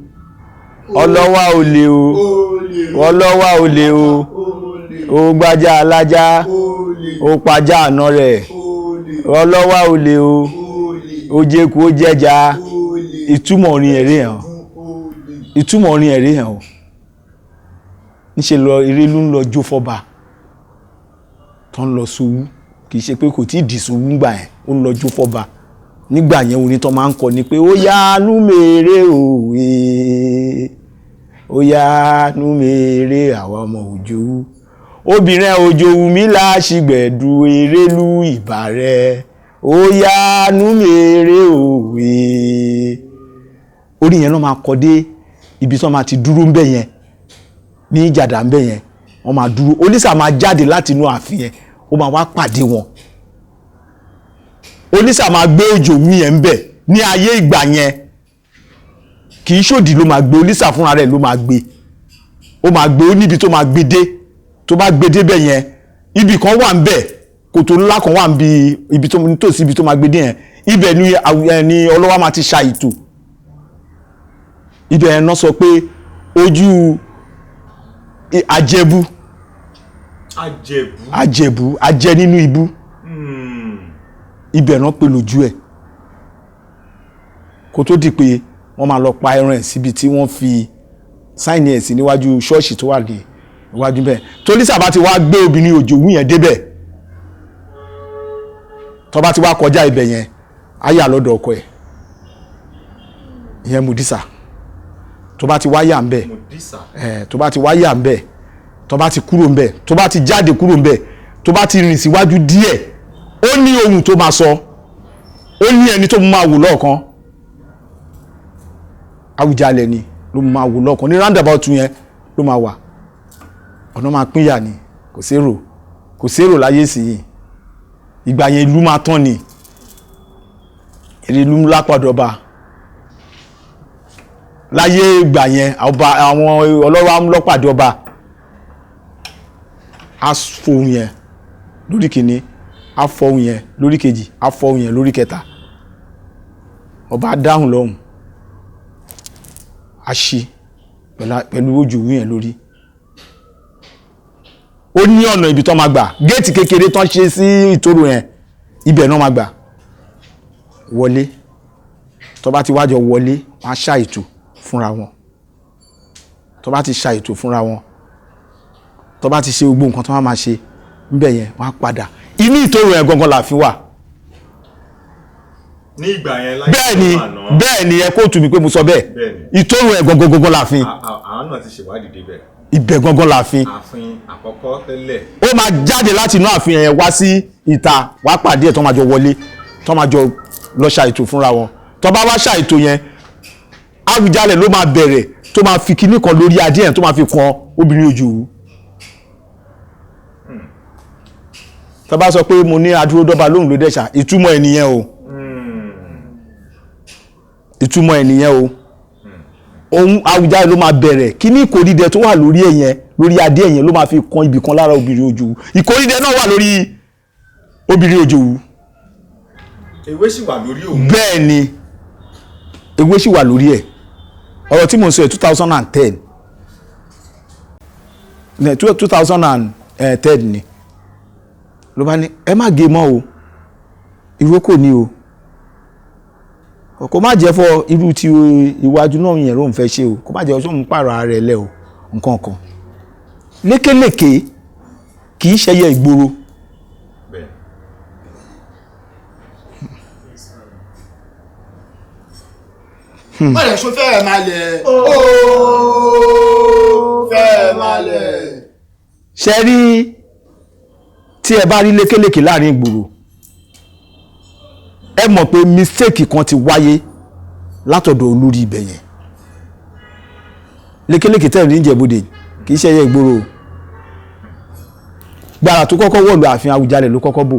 ọlọ́wà olè o, ọlọ́wà olè o, ó gbájá alájá, ó pajá àná rẹ̀, ọlọ́wà olè o, ó jẹ́kù, ó jẹ́ja. Ìtumọ̀ orin ẹ̀rí yẹn o, ìtumọ̀ orin ẹ̀rí yẹn o, níṣẹ́ lọ Erelú ń lọ jó fọ́ba tó ń lọ sowú. Kì í ṣe pé kò tí ì dì sowú ńgbà yẹn, ó ń lọ jó fọ́ba nígbà yẹn. Orin tó máa ń kọ ni pé ó yá nú mèrè òwe, ó yá nú mèrè, àwa ọmọ òjòwú, obìnrin òjòwú mi láṣìgbẹ̀dù Erelú ìbà rẹ̀, ó yá nú mèrè òwe. Orin yẹn náà máa kọ dé ibi tí wọ́n máa ti dúró ń bẹ̀ yẹn, ní ìjàdá ń bẹ̀ yẹn. Wọ́n máa dúró, Olísà máa jáde láti inú ààfin yẹn, ó máa wá pàdé wọn. Olísà máa gbé òjòwú yẹn ń bẹ̀. Ní ayé ìgbà yẹn, kì í ṣòdì ló máa gbé, Olísà fúnra rẹ̀ ló máa gbé. Ó máa gbé, ó níbi tó máa gbé dé. Tó bá gbé débẹ̀ yẹn, ibì kan wà ń bẹ̀, kòtò ńlá kan wà ń bi ibi tó nítòsí ibi tó máa gbé dé yẹn. Ibẹ̀ ni ni ọlọ́wà máa ti ṣa ìtò ibẹ̀ yẹn náà, sọ pé ojú àjẹbú. Àjẹ̀bú. Àjẹbú, ajẹ nínú ibú. Ibẹ̀ náà pè lójú ẹ̀, kó tó di pé wọ́n máa lọ pa ẹran ẹ̀ síbi tí wọ́n fi sign ẹ̀ sí níwájú ṣọ́ọ̀ṣì tó wà ní iwájú bẹ́ẹ̀. Tólísà bá ti wá gbé obìnrin òjòwú yẹn débẹ̀, tó bá ti wá kọjá ibẹ̀ yẹn, á yà lọ́dọ̀ ọkọ ẹ̀ ìyẹn Mùdísà. Tó bá ti wá yà ń bẹ̀, Mùdísà. Ẹ̀ tó bá ti wá yà ń bẹ̀, tó bá ti kúrò ń bẹ̀, tó bá ti jáde kúrò ń bẹ̀, tó bá ti rìn síwájú díẹ̀, ó ní ohun tó máa sọ, ó ní ẹni tó máa wò lọ́ọ̀kan. Àwùjalẹ̀ ni ló máa wò lọ́ọ̀kan ní roundabout yẹn ló máa wà. Ọ̀nà máa pínyà ni, kò sérò, kò sérò láyé sí yìí. Ìgbà yẹn ìlú máa tán ni. Ìlú ńlá padà láyé ìgbà yẹn, ọba, àwọn ọlọ́wà lọ́pàdé ọba, á fohùn yẹn lórí kìíní, á fọhùn yẹn lórí kejì, á fọhùn yẹn lórí kẹta. Ọba dáhùn lọ́hùn, á ṣí pẹ̀lú ojú òwú yẹn lórí. Ó ní ọ̀nà ibi tó máa gbà, géètì kékeré tán ṣe sí ìtòrò yẹn, ibẹ̀ náà máa gbà wọlé. Tó bá ti wájọ wọlé, wọ́n á ṣàìtò fúnra wọn. Tó bá ti ṣàìtò fúnra wọn, tó bá ti ṣe gbogbo nǹkan tó máa ṣe níbẹ̀ yẹn, wọ́n á padà inú ìtòrò yẹn gangan làáfin wà. Ní ìgbà yẹn láyé Bẹ́ẹ̀ ni. tó wà náà. Bẹ́ẹ̀ ni, ẹ kóòtù mi pé mo sọ bẹ́ẹ̀. Bẹ́ẹ̀. Ìtòrò yẹn gangan gangan làáfin. Àwọn náà ti ṣèwádìí débẹ̀. Ibẹ̀ gangan làáfin. Ààfin àkọ́kọ́ tẹ́lẹ̀. Ó máa jáde láti inú ààfin yẹn wá sí ìta, wá pàdé ẹ̀, tó máa jọ wọlé, tó máa jọ Lọ ṣàìtò fúnra wọn. Tó bá wá ṣàìtò yẹn, Awùjalẹ̀ ló máa bẹ̀rẹ̀, tó máa fi kinní kan lórí adé yẹn, tó máa fi kan obìnrin Òjòwú. Tó bá sọ pé mo ní adúródọ́ba lóhùn ló dẹ̀ṣà, ìtumọ̀ ẹ̀ nìyẹn o, ìtumọ̀ ẹ̀ nìyẹn o. Òun Awùjalẹ̀ ló máa bẹ̀rẹ̀ kíní ìkórìdẹ tó wà lórí ẹ̀ yẹn, lórí adé ẹ̀ yẹn, ló máa fi kan ibì kan lára obìnrin Òjòwú. Ìkórìdẹ náà wà lórí obìnrin Òjòwú. Ewé sì wà lórí òun. Bẹ́ẹ̀ ni, ewé sì wà lórí ẹ̀. Ọ̀rọ̀ tí mò ń sọ yìí, 2010, 2010 ni ló bá ní ẹ má gé mọ́ o, ìrókò ni o, kò má jẹ́ fọ irú ti iwájú náà yẹn ló ń fẹ́ ṣe o, kò má jẹ́ ọjọ́ ń pààrọ̀ ara ẹ̀ lẹ́ o. Nǹkan kan, lékelèké kì í ṣẹyẹ ìgboro. Bẹ́ẹ̀. Wọ́n lè ṣo fẹ́ẹ̀ máa lẹ̀ ooo, fẹ́ẹ̀ máa lẹ̀. Ṣe rí, tí ẹ bá rí lékelèké láàrin ìgboro, ẹ mọ̀ pé mistake kan ti wáyé látọ̀dọ̀ olórí ibẹ̀ yẹn. Lékelèké tẹ̀lé ní Ìjẹ̀bú-Òde kì í ṣe ẹyẹ ìgboro o. Gbàrà tó kọ́kọ́ wọ̀lú ààfin Awùjalẹ̀ ló kọ́kọ́ bò.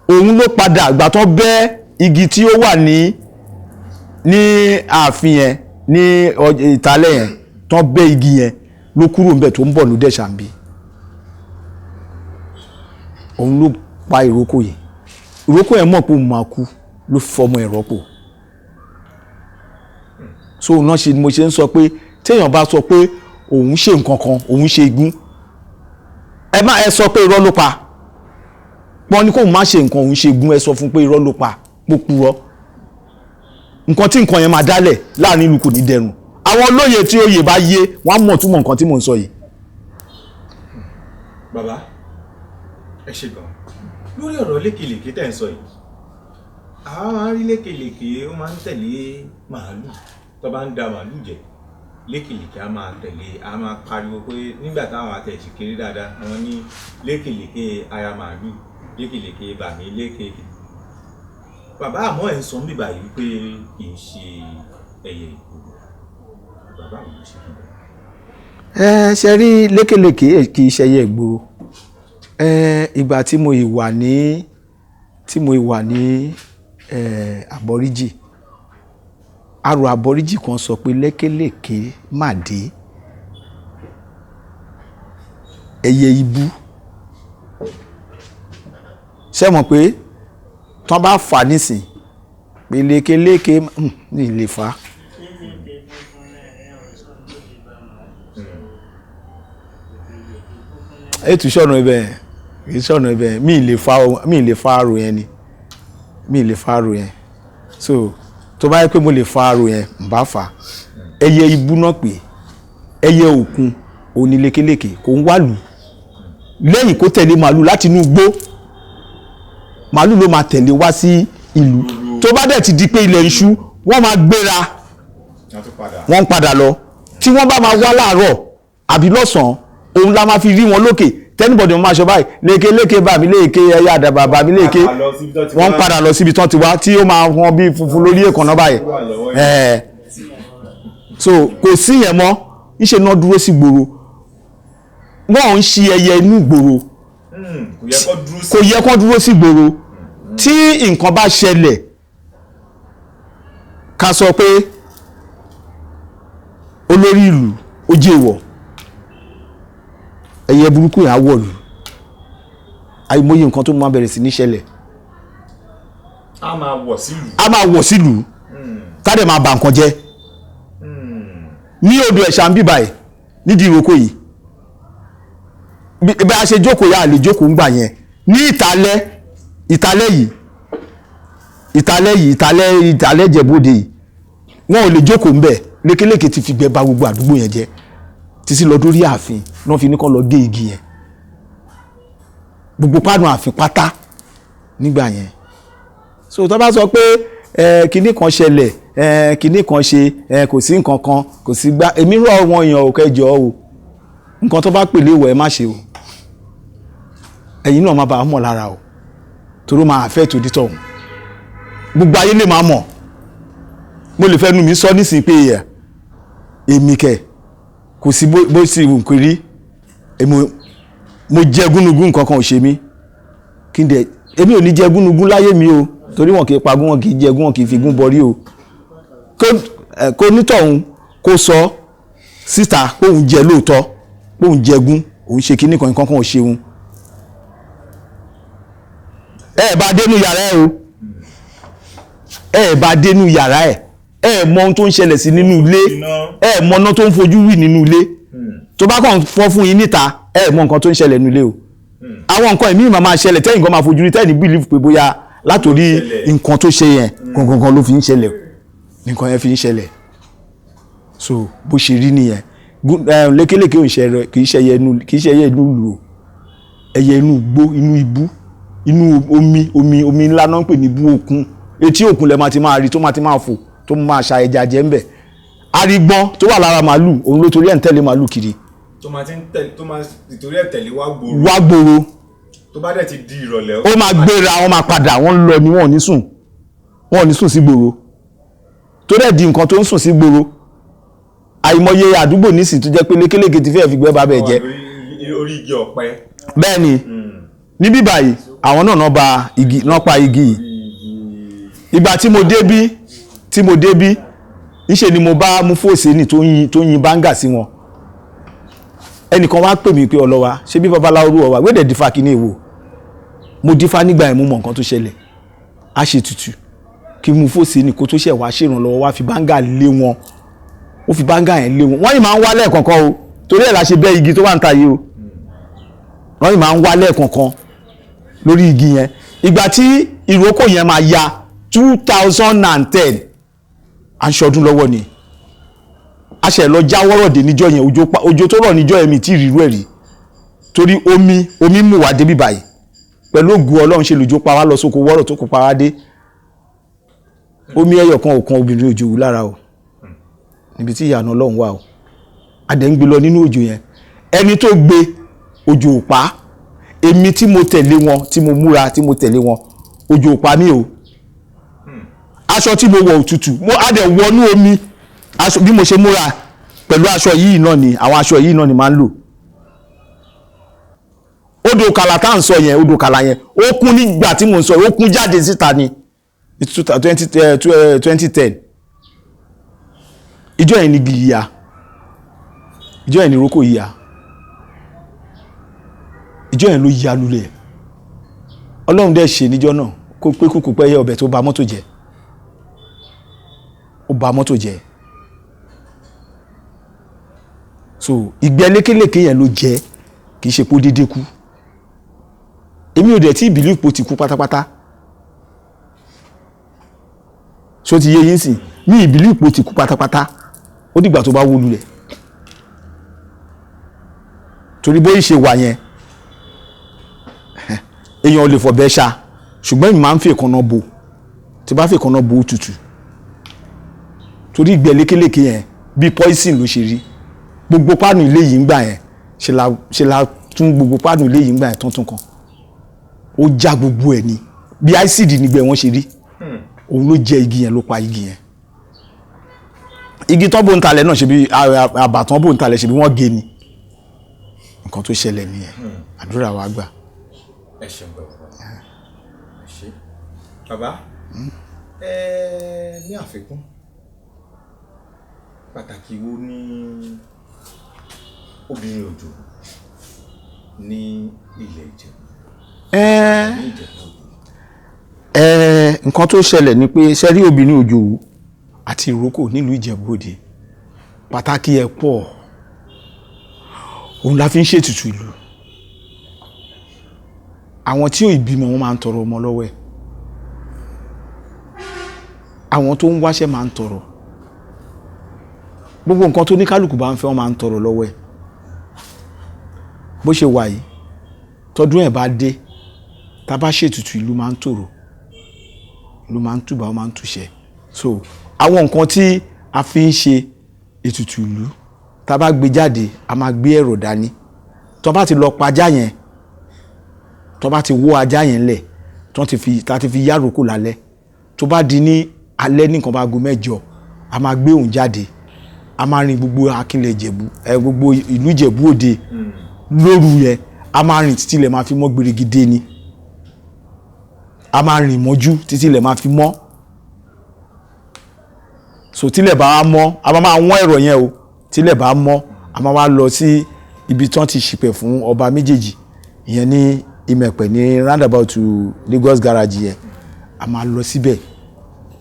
Òun ló padà àgbà tán bẹ́ igi tí ó wà ní ààfin yẹn, ní ìtàlẹ̀ yẹn, tán bẹ́ igi yẹn, ló kúrò níbẹ̀ tó ń bọ̀ ló dẹ̀ ṣàǹbí. Òun ló pa ìrókò yìí. Ìrókò yẹn mọ̀ pé òun máa kú, ló fọmọ ẹ̀ rọ́pò. So òun náà ṣe mo ṣe ń sọ pé téèyàn bá sọ pé òun ṣe nǹkan kan, òun ṣe igun, ẹ má ẹ sọ pé irọ́ ló pa. Wọ́n ní kóun má ṣe nǹkan, òun ṣe igun, ẹ sọ fún pé irọ́ ló pa, pó purọ́. Nǹkan tí nǹkan yẹn máa dálẹ̀ láàrin ìlú kò ní dẹrùn. Àwọn olóye tí oyè bá yé, wọ́n á mọ̀ túmọ̀ nǹkan tí mò ń sọ yìí. Bàbá, ẹ ṣe gan lórí ọ̀rọ̀ lékelèké tẹ̀ ń sọ yìí. Àwa máa ń rí lékelèké, ó máa ń tẹ̀lé màálù. Tó bá ń da màálù jẹ, lékelèké á máa tẹ̀lé, á máa pariwo pé nígbà táwọn àtẹ̀sí kéré dáadáa, àwọn ní lékelèké aya màálù, lékelèké bàmí lékelèké. Bàbá, àmọ́ ẹ̀ ń sọ níbà yìí pé kì í ṣe ẹyẹ ìgboro. Bàbá, àwọn ló ṣe kí bẹ́ẹ̀? Ẹ ṣe rí, lékelèké kì í ṣẹyẹ ìgboro. Ẹ ìgbà tí mo ì wà ní àbọ̀ríjì, arò àbọ̀ríjì kan sọ pé lékelèké má dé ẹyẹ ibú. Ṣé mọ̀ pé tán bá fà nísìn pé lékelèké ní lè fà á. Lékelèké funfun lẹ́rẹ̀ ọ̀sán tó lè bá màálù sọ. Lékelèké funfun lẹ́rẹ̀. Ètò ìṣọ̀nà ibẹ̀ kì í ṣọ̀nà ibẹ̀. Mi ì lè fa mi ì lè fa arò yẹn ni, mi ì lè fa arò yẹn. So tó bá yẹ pé mo lè fa arò yẹn, n bá fà á. Ẹyẹ ibú náà pé ẹyẹ òkun òní lékelèké, kò ń wàlú lẹ́yìn kó tẹ̀lé màálù láti inú igbó. Màálù ló máa tẹ̀lé wá sí ìlú. Tó bá dẹ̀ ti di pé ilẹ̀ ń ṣú, wọ́n máa gbéra. Wọ́n tún padà. Wọ́n ń padà lọ. Tí wọ́n bá máa wá láàárọ̀ àbí lọ́sàn-án, òun la máa fi rí wọn lókè. Tẹ́nibọ̀dì wọn máa sọ báyìí, léke léke bàmí léke, ẹyẹ àdàbà bàmí léke. Padà lọ síbi tán ti Wọ́n ń wá. padà lọ síbi tán ti wá, tí ó máa hàn bí funfun lórí èkánná báyìí. Wà lọ́wọ́ yẹn. Ẹ̀ẹ́, so kò sí yẹn mọ́. Níṣẹ́ náà dúró sí gbòòrò, wọ́n ń ṣi ẹyẹ inú gbòòrò. Kò yẹ kó dúró sí. Kò yẹ kó dúró sí gbòòrò. Tí nǹkan bá ṣẹlẹ̀, ká sọ pé olórí ìlú ó jẹ́ ìwọ̀, ẹyẹ burúkú yẹn á wọ̀lú. Àìmọye nǹkan tó máa bẹ̀rẹ̀ sí ní ṣẹlẹ̀. A máa wọ̀ sílùú. A máa wọ̀ sílùú, tá dẹ̀ máa bà nǹkan jẹ́. Ní odò ẹ̀ṣà ń bíbà ẹ̀ nídìí ìrókò yìí, bí a ṣe jókòó yà á lè jókòó ńgbà yẹn ní ìtàlẹ́, ìtàlẹ́ yìí, ìtàlẹ́ yìí, ìtàlẹ́, ìtàlẹ́ Ìjẹ̀bú-Òde yìí, wọn ò lè jókòó ńbẹ̀. Lékelèké ti fi gbẹ bà gbogbo àdúgbò yẹn jẹ́ títí lọ dórí ààfin náà, fi ní kán lọ gé igi yẹn, gbogbo páànù ààfin pátá nígbà yẹn. So tó bá sọ pé ẹ kinní kan ṣẹlẹ̀, ẹ kinní kan ṣe, ẹ kò sí nǹkan kan, kò sí gbá, èmi rọ̀ wọn èèyàn ò kẹjọ o. Nǹkan tó bá pèlè ìwọ̀, ẹ má ṣe o. Ẹ̀yin náà má bàa mọ̀ lára o, torí ó máa fẹ́ tó dítọ̀ ọ̀hún. Gbogbo ayé lè máa mọ̀. Mo lè fẹ́ nu mi sọ nísìnyí pé ẹ̀ èmi kẹ̀ kò sí bó sì wù kí rí, èmi mo jẹ gúnugún, nǹkan kan ò ṣe mí. Kí n dẹ̀ èmi ò ní jẹ gúnugún láyé mi o, torí wọn kì í pagún, wọn kì í jẹgún, wọn kì í figún bọrí o. Kó nítọ̀hún kó sọ síta pé òun jẹ lóòótọ́, pé òun jẹgún, òun ṣe kíní kan, nǹkan kan ò ṣeun. Ẹ bá dénú yàrá ẹ o, ẹ bá dénú yàrá ẹ, ẹ mọ ohun tó ń ṣẹlẹ̀ sí nínú ilé, ẹ mọ iná tó ń fojú wì nínú ilé. Tó bá kàn fọ́ fún yín níta, ẹ mọ nǹkan tó ń ṣẹlẹ̀ nínú ilé o. Àwọn nǹkan ẹ̀mí máa ṣẹlẹ̀ tẹ́yìn kan máa fojú rí, tẹ́yìn believe pé bóyá látòrí nǹkan tó ṣe yẹn gangan ló fi ń ṣẹlẹ̀, nǹkan yẹn fi ń ṣẹlẹ̀. So bó ṣe rí nìyẹn. Lékelèké ò ń ṣe, kì í ṣe ẹyẹ inú, kì í ṣe ẹyẹ inú ìlú o, ẹyẹ inú igbó, inú ibú, inú omi, omi ńlá náà ń pè ní ibú òkun. Etí òkun lẹ máa ti máa rí tó máa ti máa fò, tó máa ṣa ẹja jẹ ńbẹ̀. Arígbọ́n tó wà lára màálù, òun ló torí ẹ̀ ń tẹ̀lé màálù kiri. Tó máa ti ń tẹ̀lé, tó máa torí ẹ̀ tẹ̀lé wá gbòòrò. Wá gbòòrò. Tó bá dẹ̀ ti di ìrọ̀lẹ́, ó máa gbéra, wọ́n máa padà, wọ́n ń lọ ni, wọ́n ò ní sùn, wọ́n ò ní sùn sí gbòòrò. Tó dẹ̀ di nǹkan tó ń sùn sí gbòòrò. Àìmọye àdúgbò nísìn tó jẹ́ pé lékelèké ti fẹ́ẹ̀ fi gbẹ́ bàbá ẹ̀ jẹ́. Orí igi ọ̀pẹ. Bẹ́ẹ̀ ni, níbí báyìí àwọn náà ba igi, náà pa igi yìí. Ìgbà tí mo débí, ńṣe ni mo bá mú fòsè tó ń yin báńgà sí wọn. Ẹnìkan wá pè mí pé ọlọ́wà ṣé bí babaláwo rú ọwà wédè dífá kí ní èwo. Mo dífá nígbà yẹn, mo mọ nǹkan tó ṣẹlẹ̀. A ṣe tutù kí mú fòsè ní kó tó ṣẹ̀ wá ṣèrànlọ́wọ́, wá fi báńgà lé wọn. Ó fi báńgà yẹn lé wọn. Wọ́n yìí máa ń wá lẹ́ẹ̀kọ̀ọ̀kan o, torí ẹ̀ la ṣe bẹ́ igi tó wà ń ta yìí o. Wọ́n yìí máa ń wá lẹ́ẹ̀kọ̀ọ̀kan lórí igi yẹn. Ìgbà tí ìrókò yẹn máa ya 2010, à ń ṣọdún lọ́wọ́ ni. A ṣẹ̀ lọ jáwọ́rọ̀ dé níjọ́ yẹn. Òjò tó rọ̀ níjọ́ yẹn mi tí rírú ẹ̀ rí, torí omi mú wá débi báyìí. Pẹ̀lú ògùn Ọlọ́run ṣe lòjó pa wá lọ sóko wọ́rọ̀ tó kó pa wá dé. Omi ẹyọ kan ò kan obìnrin òjò wù lára o, níbi tí ìyànà Ọlọ́run wà o. A dẹ̀ ń gbé lọ nínú òjò yẹn. Ẹni tó gbé òjò ò pa. Èmi tí mo tẹ̀lé wọn, tí mo múra tí mo tẹ̀lé wọn, òjò ò pa mí o. Aṣọ tí mo wọ̀ òtútù, mo á dẹ̀ wọnú omi. Aṣọ bí mo ṣe múra pẹ̀lú aṣọ yìí náà ni, àwọn aṣọ yìí náà ni máa ń lò. Odò kàlà tá à ń sọ yẹn, odò kàlà yẹn ó kún nígbà tí mo ń sọ, ó kún jáde síta ni 2010. Ìjọ yẹn ni igi yíya, ìjọ yẹn ni ìrókò yíya, ìjọ yẹn ló ya lulẹ̀. Ọlọ́run dẹ̀ ṣe níjọ́ náà kó pé kúkú pẹ́ yẹ ọbẹ̀ tó ba mọ́tò jẹ́, ó ba mọ́tò jẹ́. So ìgbẹ́ lékelèké yẹn ló jẹ́, kì í ṣe pé ó dédé kú. Èmi ò dẹ̀ tí ìbílí ipò ti kú pátápátá. Ṣó ti yé yín sìn? Ní ìbílí ipò ti kú pátápátá, ó dìgbà tó bá wó lulẹ̀. Torí bóyá ṣe wà yẹn, èèyàn ò lè fọ̀bẹ ṣá, ṣùgbọ́n èmi máa ń fi èékánná bò. Tí bá fi èékánná bò ó tutù. Torí ìgbẹ́ lékelèké yẹn bí poison ló ṣe rí. Gbogbo páànù ilé yìí ń gbà yẹn, ṣe la tún gbogbo páànù ilé yìí ń gbà yẹn tuntun kan. Ó já gbogbo ẹ̀ ni, bí acid nígbẹ́ wọn ṣe rí. Òun ló jẹ igi yẹn, ló pa igi yẹn. Igi tán bò ń talẹ̀ náà ṣe bí àbàtàn bò ń talẹ̀ ṣe bí wọ́n gé ni. Nǹkan tó ṣẹlẹ̀ nìyẹn. Àdúrà wa gbà. Ẹ ṣeun bàbá. Ẹ ṣé bàbá. Ẹ ní àfikún pàtàkì wo ni obìnrin òjò ní ilẹ̀ Ìjẹ̀bú? Nǹkan tó ṣẹlẹ̀ ni pé ṣe rí obìnrin òjò àti ìrókò nílùú Ìjẹ̀bú Òde, pàtàkì ẹ̀ pọ̀. Òun la fi ń ṣètùtù ìlú. Àwọn tí ò ìbímọ wọn máa ń tọrọ ọmọ lọ́wọ́ ẹ̀. Àwọn tó ń wáṣẹ́ máa ń tọrọ. Gbogbo nǹkan tó ní kálukú bá ń fẹ́ wọn máa ń tọrọ lọ́wọ́ ẹ̀. Bó ṣe wà yìí, tọdún ẹ̀ bá dé, tá bá ṣètùtù ìlú máa ń tòrò, ìlú máa ń tùbà, ó máa ń túṣẹ. So àwọn nǹkan tí a fi ń ṣe ètùtù ìlú, tá bá gbé jáde, a máa gbé ẹ̀rọ dání. Tó bá ti lọ pajá yẹn, Tó bá ti wọ́ ajá yẹn lẹ̀, tó ti fi tá ti fi yá ìrókò lálẹ́, tó bá di ní alẹ́ ní nǹkan bá aago 8, a máa gbé òun jáde, a máa rin gbogbo Akínlẹ̀ Ìjẹ̀bú, gbogbo ìlú Ìjẹ̀bú Òde lóru yẹn. A máa rìn títí ilẹ̀ máa fi mọ́ gbèrègidé ni. A máa rìn mọ́jú títí ilẹ̀ máa fi mọ́. So tílẹ̀ bá mọ́, a máa wọ́n ẹ̀rọ yẹn o. Tílẹ̀ bá mọ́, a máa wá lọ sí ibi tí wọ́n ti ṣìpẹ̀ fún ọba méjèèjì ìyẹn ní Ìmẹ̀pẹ̀ ní roundabout to Lagos garage yẹn. A máa lọ síbẹ̀,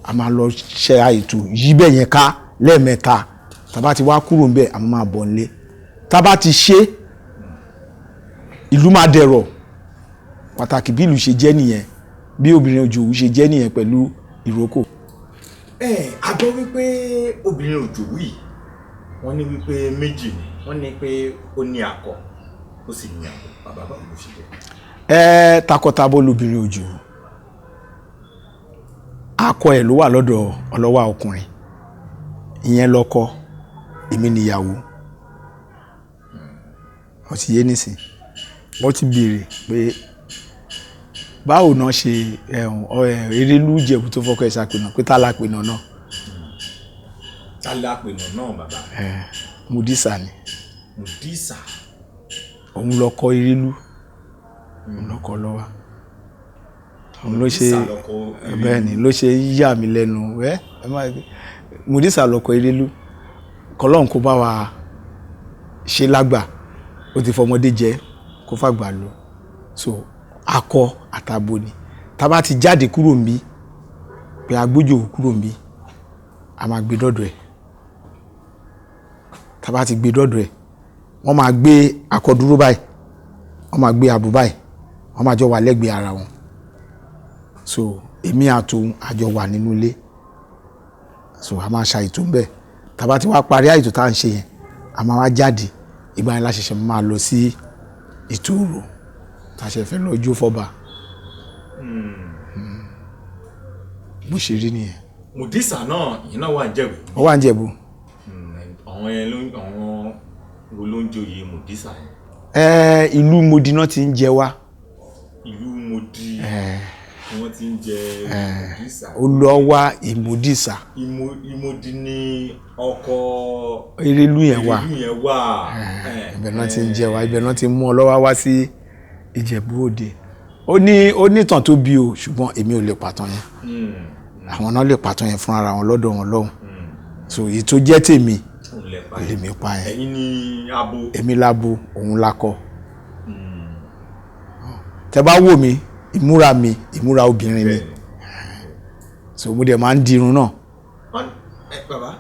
a máa lọ ṣe àìtò yíbẹ̀ yẹn ká lẹ́ẹ̀mẹ́ta. Tá bá ti wá kúrò ńbẹ̀, a máa bọ̀ nílé. Tá bá ti ṣe, ìlú máa dẹ̀rọ̀. Pàtàkì bí ìlú ṣe jẹ́ nìyẹn, bí obìnrin òjòwú ṣe jẹ́ nìyẹn pẹ̀lú ìrókò. A gbọ́ wípé obìnrin òjòwú yìí, wọ́n ní wípé méjì ni, wọ́n ní pé ó ní akọ, ó sì ní abo. Bàbá, báwo ló ṣe jẹ́? Takọtabo lobìnrin òjòwú. Akọ ẹ̀ ló wà lọ́dọ̀ ọlọ́wà ọkùnrin, ìyẹn lọ́kọ, èmi níyàwó. Wọ́n ti yé nísìn, wọ́n ti béèrè pé báwo náà ṣe Erelú Ìjẹ̀bú tó fọkọ ẹ̀ ṣàpènà, pé tá lápènà náà. Tá lápènà náà, bàbá? Mùdísà ni. Mùdísà. Òun lọkọ Erelú, òun lọkọ lọ́wà. Òun ló ṣe bẹ́ẹ̀ ni ló ṣe yà mí lẹ́nu. Mùdísà lọkọ Erelú. Kọlọ́n kó bá wa ṣe lágbà, ó ti fọmọdé jẹ kó fàgbà lọ. So akọ àtabo ni. Tá bá ti jáde kúrò níbí, pé agbójò kúrò níbí, a máa gbé dọ́dọ̀ ẹ̀. Tá bá ti gbé dọ́dọ̀ ẹ̀, wọ́n máa gbé akọ dúró báyìí, wọ́n máa gbé abo báyìí, wọ́n máa jọ wà lẹ́gbẹ̀ẹ́ ara wọn. So èmi àtòun àjọ wà nínú ilé. So a máa ṣàìtò ńbẹ̀. Tá bá ti wá parí àìtò tá à ń ṣe yẹn, a máa wá jáde. Ìgbà yẹn la ṣẹ̀ṣẹ̀ máa lọ sí ìtòrò tá a ṣe fẹ́ lọ jó fọ́ba. Bó ṣe rí nìyẹn. Mùdísà náà, ìyẹn náà wà ń Jẹ̀bú. Ó wà ń Jẹ̀bú. Àwọn yẹn ló, àwọn wo ló ń joyè Mùdísà yẹn? Ìlú Modi náà ti ń jẹ wá. Ìlú Modi ni wọ́n ti ń jẹ Mùdísà. Olọ́wà Ìmùdísà. Ìmòdì ni ọkọ Erelú yẹn wà. Erelú yẹn wà. Ibẹ̀ náà ti ń jẹ wá, ibẹ̀ náà ti mú Ọlọ́wà wá sí Ìjẹ̀bú Òde. Ó ní ìtàn tó bí o, ṣùgbọ́n èmi ò lè pàtàn yẹn. Àwọn náà lè pàtàn yẹn fún ara wọn lọ́dọ̀ wọn lọ́hùn. So èyí tó jẹ́ tèmi lèmi pa yẹn. Ẹ̀yin ni abo. Èmi lábo, òun lakọ. Tẹ bá wò mí, ìmúra mi, ìmúra obìnrin ni. So mo dẹ̀ máa ń dirun náà. Bàbá,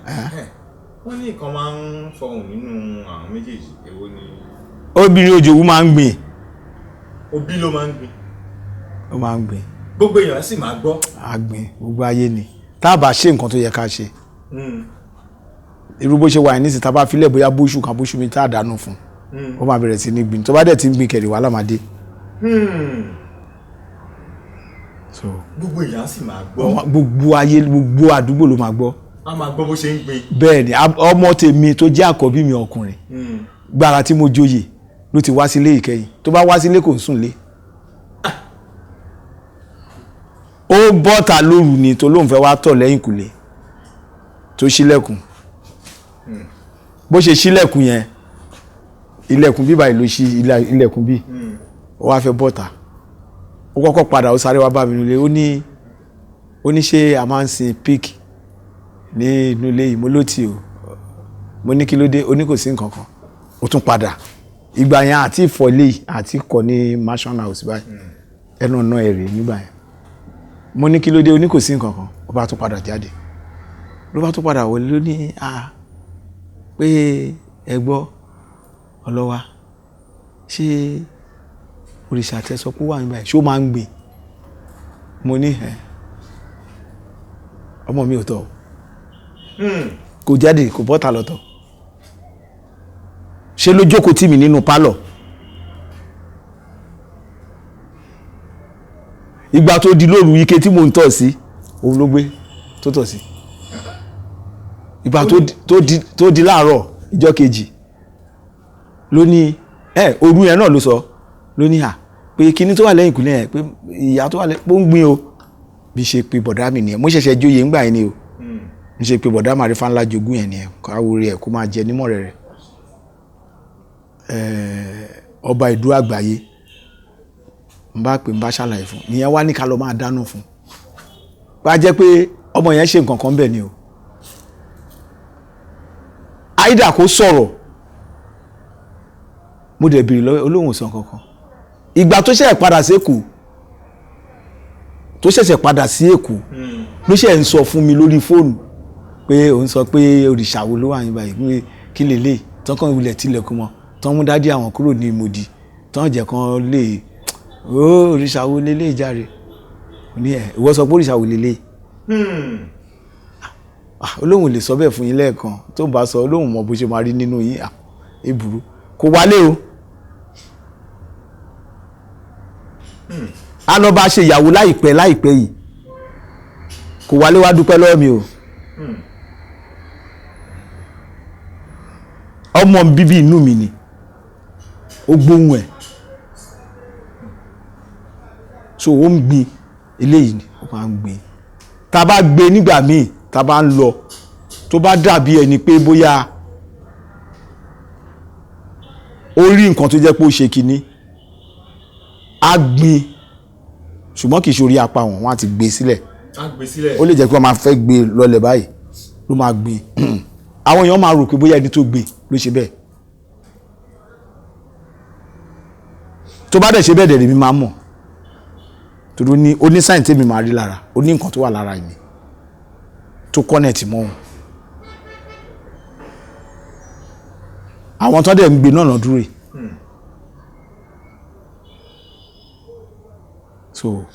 wọ́n ní nǹkan máa ń fọhùn nínú àwọn méjèèjì, èwo ni? Obìnrin òjòwú máa ń gbìn. Òbí ló máa ń gbìn. Ó máa ń gbìn. Gbogbo èèyàn sì máa gbọ́. A gbìn, gbogbo ayé ni. Tá a bá ṣe nǹkan tó yẹ ká ṣe. Irú bó ṣe wà ní ìsìn, tá a bá filẹ̀ bóyá bóṣù kan bóṣù mi tá a dànù fún. Ó máa bẹ̀rẹ̀ sí ní gbìn. Tó bá dẹ̀ ti ń gbìn kẹ̀rì, wàhálà máa dé. So gbogbo èèyàn sì máa gbọ́. Gbogbo ayé, gbogbo àdúgbò ló máa gbọ́. A máa gbọ́ bó ṣe ń gbìn. Bẹ́ẹ̀ ni, ọmọ tèmi tó jẹ́ àkọ́bí mi ọkùnrin, gbára tí mo joyè ló ti wá sílé ìkẹyìn. Tó bá wá sílé, kò ń sùn lé. Ó bọ́ta lóru ni tó lóun fẹ́ wá tọ̀ lẹ́yìn kùlé, tó ṣílẹ̀kùn. Bó ṣe ṣílẹ̀kùn yẹn, ilẹ̀kùn bíbá yìí ló ṣí, ilẹ̀kùn bí ó wá fẹ́ bọ́ta, ó kọ́kọ́ padà, ó sáré wá bá mi nílé. Ó ní ṣé a máa ń sin pig ní inú ilé yìí? Mo ló tì o. Mo ní kí ló dé? Ó ní kò sí nǹkan kan. Ó tún padà. Ìgbà yẹn àti ìfọ̀lẹ́ yìí àti kọ́ ní mansion house báyìí, ẹnu ọ̀nà ẹ̀rẹ̀ nígbà yẹn. Mo ní kí ló dé? Ó ní kò sí nǹkan kan. Ó bá tún padà jáde, ló bá tún padà wọlé, ló ní a pé ẹ gbọ́, ọlọ́wà, ṣé òrìṣà tẹ sọ pé ó wà nígbà yẹn, ṣé ó máa ń gbìn? Mo ní ẹ ọmọ mi ò tọ̀, kò jáde, kò bọ́ta lọ́tọ̀. Ṣé ló jókòó tì mí nínú pálọ̀? Ìgbà tó di lóru, ike tí mò ń tọ̀ sí, òun ló gbé tó tọ̀ sí. Ìgbà tó di láàárọ̀ ìjọ́ kejì, ló ní ẹ òru yẹn náà ló sọ, ló ní à pé Pé kíní tó wà lẹ́yìn ìkúlẹ̀ yẹn, pé ìyá tó wà lẹ́yìn pé ó ń gbin o. Bí ṣe pé bọ̀dá mi nìyẹn, mo ṣẹ̀ṣẹ̀ joyè ńgbà yẹn ni o. N ṣe pé bọ̀dá Màrífà ńlá jogún yẹn nìyẹn, káwó rẹ̀ kó máa jẹ nímọ̀ rẹ̀ rẹ̀. Ọba ìdú àgbáyé n bá pè, n bá ṣàlàyé fún nìyẹn, wá ní ká lọ máa dáná fún bá jẹ́ pé ọmọ yẹn ṣe nǹkan kan bẹ̀ ni o. Àìdá kó sọ̀rọ̀, mo dẹ̀ bèrè lọ́wọ́, olóhùn sàn kankan. Ìgbà tó ṣẹ̀ṣẹ̀ padà sí Èkó, tó ṣẹ̀ṣẹ̀ padà sí Èkó, ló ṣẹ̀ ń sọ fún mi lórí fóònù pé òun sọ pé òrìṣà wo ló wà ní báyìí, pé kí lélẹ̀ tán kàn wulẹ̀ tilẹ̀kùn mọ́, tán mú dádì àwọn kúrò ní ìmòdì, tán jẹ́ kan lè ó òrìṣà wo lélẹ̀ járe ní ẹ̀, ìwọ sọ pé òrìṣà wo lélẹ̀. Olóhùn lè sọ bẹ́ẹ̀ fún yín lẹ́ẹ̀kan tó bá sọ, olóhùn mọ bó ṣe máa rí nínú yín. Èbúrú kò wálé o. A lọ bá ṣe ìyàwó láìpẹ́ láìpẹ́ yìí, kò wálé wá dúpẹ́ lọ́wọ́ mi o. Ọmọ bíbí inú mi ni, ó gbóhùn ẹ̀, so ó ń gbin eléyìí ni ó máa ń gbin. Tá a bá gbé nígbà míì, tá a bá ń lọ, tó bá dàbí ẹni pé bóyá ó rí nǹkan tó jẹ́ pé ó ṣe kinní, á gbin, ṣùgbọ́n kì í ṣe orí apá wọn, wọ́n á ti gbé sílẹ̀. Á gbé sílẹ̀. Ó lè jẹ́ pé wọ́n máa fẹ́ gbé lọlẹ̀ báyìí ló máa gbin. Àwọn èèyàn máa rò pé bóyá ẹni tó gbé ló ṣe bẹ́ẹ̀. Tó bá dẹ̀ ṣe bẹ́ẹ̀ dẹ̀ lèmi máa mọ̀, torí ó ní sáyìn tèmi máa rí lára, ó ní nǹkan tó wà lára mi tó kọ́nẹ̀tì mọ́ wọn. Àwọn tó dẹ̀ ń gbé náà lọ dúró yìí. So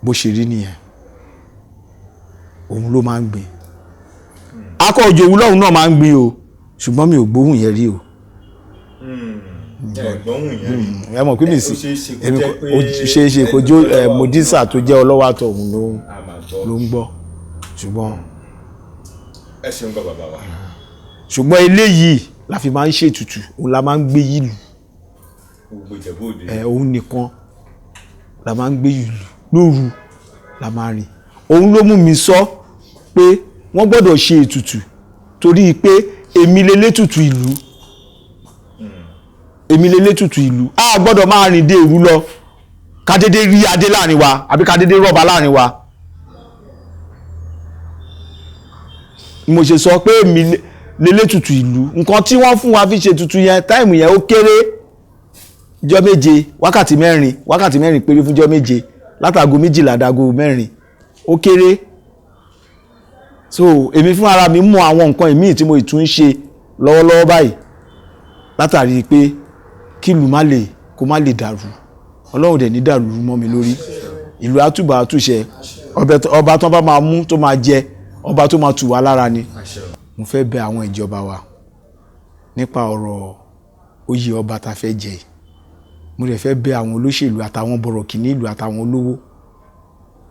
bó ṣe rí nìyẹn, òun ló máa ń gbé. Akọ òjò òwú lọ́hùn náà máa ń gbé o, ṣùgbọ́n mi ò gbóhùn yẹn rí o. Ẹ̀gbọ́n yẹn rí. Ẹ mọ̀ pé mi sì Ó ṣeé ṣe kó èmi jẹ́ kò pé ó ṣeé ṣe kó jó ẹni tó lọ́wọ́ Modisa tó jẹ́ ọlọ́wọ́ àtọ̀ òun ló a máa gbọ́. ló ń gbọ́, ṣùgbọ́n Ẹ ṣeun gan bàbá wa. ṣùgbọ́n eléyìí la fi máa ń ṣètùtù, òun la máa ń gbé yìí lù. Gbogbo Ìjẹ̀bú Òde. Ẹ òun nìkan la máa ń gbé yìí lù lóru la máa rìn. Òun ló mú mi sọ pé wọ́n gbọ́dọ̀ ṣe ètùtù, torí pé èmi lelétùtù ìlú, èmi lelétùtù ìlú. A gbọ́dọ̀ máa rìn dé òru lọ, ká dédé rí adé láàrin wa àbí ká dédé rọ́ba láàrin wa. Mo ṣe sọ pé èmi lelétùtù ìlú. Nǹkan tí wọ́n fún wa fi ṣe ètùtù yẹn, táìmù yẹn ó kéré, jọ́ 7, wákàtí 4, wákàtí 4 péré fún jọ́ 7, látago 12 dago 4, ó kéré. So èmi fún ara mi mú àwọn nǹkan ìmíì tí mo tún ń ṣe lọ́wọ́lọ́wọ́ báyìí, látàrí pé kí ìlú má lè kó má lè dàrú. Ọlọ́run dẹ̀ ní dàrú mọ́ mi lórí. Ìlú àtúbà àtúnṣe, ọba tó bá máa mú tó máa jẹ, ọba tó máa tù wá lára ni. Mo fẹ́ bẹ̀ àwọn ìjọba wa nípa ọ̀rọ̀ oyè ọba tá fẹ́ jẹ yìí. Mo dẹ̀ fẹ́ bẹ̀ àwọn olóṣèlú àtàwọn bọ̀rọ̀kìnní ìlú àtàwọn olówó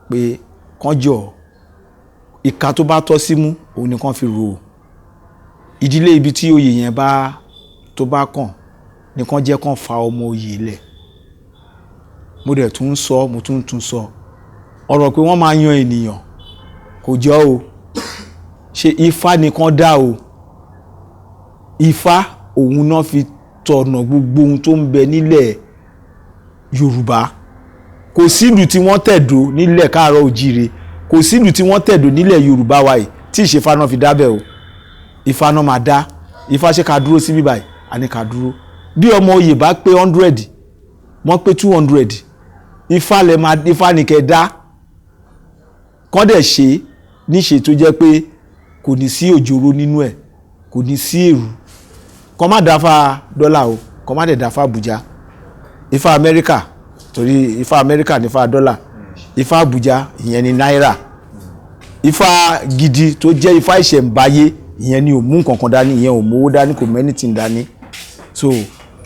pé kán jọ̀ọ́, ìka tó bá tọ́ sí mú òun ni kán fi rò ó. Ìdílé ibi tí oyè yẹn bá tó bá kàn ni kán jẹ́ kán fa ọmọ oyè lẹ̀. Mo dẹ̀ tún ń sọ, mo tún tún sọ ọ̀rọ̀ pé wọ́n máa yan ènìyàn kò jọ o. Ṣe Ifá ni kán dá o. Ifá òun náà fi tọ̀nà gbogbo ohun tó ń bẹ nílẹ̀ Yorùbá. Kò sílùú tí wọ́n tẹ̀dó nílẹ̀ káàárọ̀ òjíire, kò sílùú tí wọ́n tẹ̀dó nílẹ̀ Yorùbá wa yìí tí ìṣèfà náà fi dábẹ́ o. Ifá náà máa dá. Ifá ṣe ká dúró síbí báyìí, a ní ká dúró. Bí ọmọ oyè bá pé 100, wọ́n pé 200, Ifá lẹ máa, Ifá ni kẹ́ dá. Kán dẹ̀ ṣe níṣe tó jẹ́ pé kò ní sí òjòrò nínú ẹ̀, kò ní sí èrú. Kán má dáfá dọ́là o, kán má dẹ̀ dáfá Àbújá. Ifá Amẹ́ríkà, torí Ifá Amẹ́ríkà ní Ifá dọ́là, Ifá Àbújá ìyẹn ni náírà. Ifá gidi tó jẹ́ Ifá ìṣẹ̀ǹbáyé ìyẹn ni ò mú nǹkan kan dání, ìyẹn ò mówó dání, kò mú anything dání. So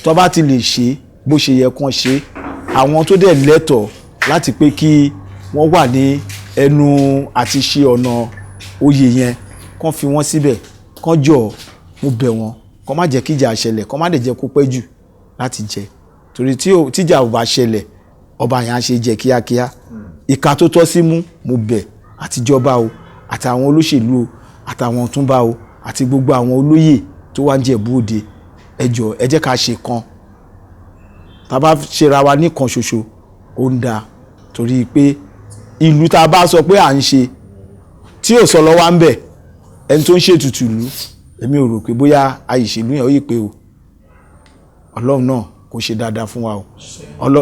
tó bá ti lè ṣe bó ṣe yẹ kán ṣe, àwọn tó dẹ̀ lẹ́tọ̀ọ́ láti pé kí wọ́n wà ní ẹnu àti ṣe ọ̀nà oyè yẹn, kán fi wọ́n síbẹ̀, kán jọ̀ọ́, mo bẹ̀ wọ́n, kán má jẹ́ kíjà ṣẹlẹ̀, kán má dẹ̀ jẹ́ kó pẹ́ jù láti jẹ. Torí tíjà ò bá ṣẹlẹ̀, ọba yẹn á ṣe jẹ kíákíá. Ìka tó tọ́ sí mú, mo bẹ̀ àtijọba o, àtàwọn olóṣèlú o, àtàwọn ọ̀túnba o, àti gbogbo àwọn olóyè tó wá ń Jẹ̀bú Òde, ẹ jọ̀ọ́, ẹ jẹ́ ká ṣe kan. Tá a bá ṣera wa nìkan ṣoṣo, ó ń da. Torí pé ìlú tá a bá sọ pé à ń ṣe tí ò sọ lọ́wọ́ à ń bẹ̀, ẹni tó ń ṣètùtù ìlú, èmi ò rò pé bóyá àìṣèlú yẹn ó yí pé o. Ọlọ́run náà kò ṣe dáadáa fún wa o.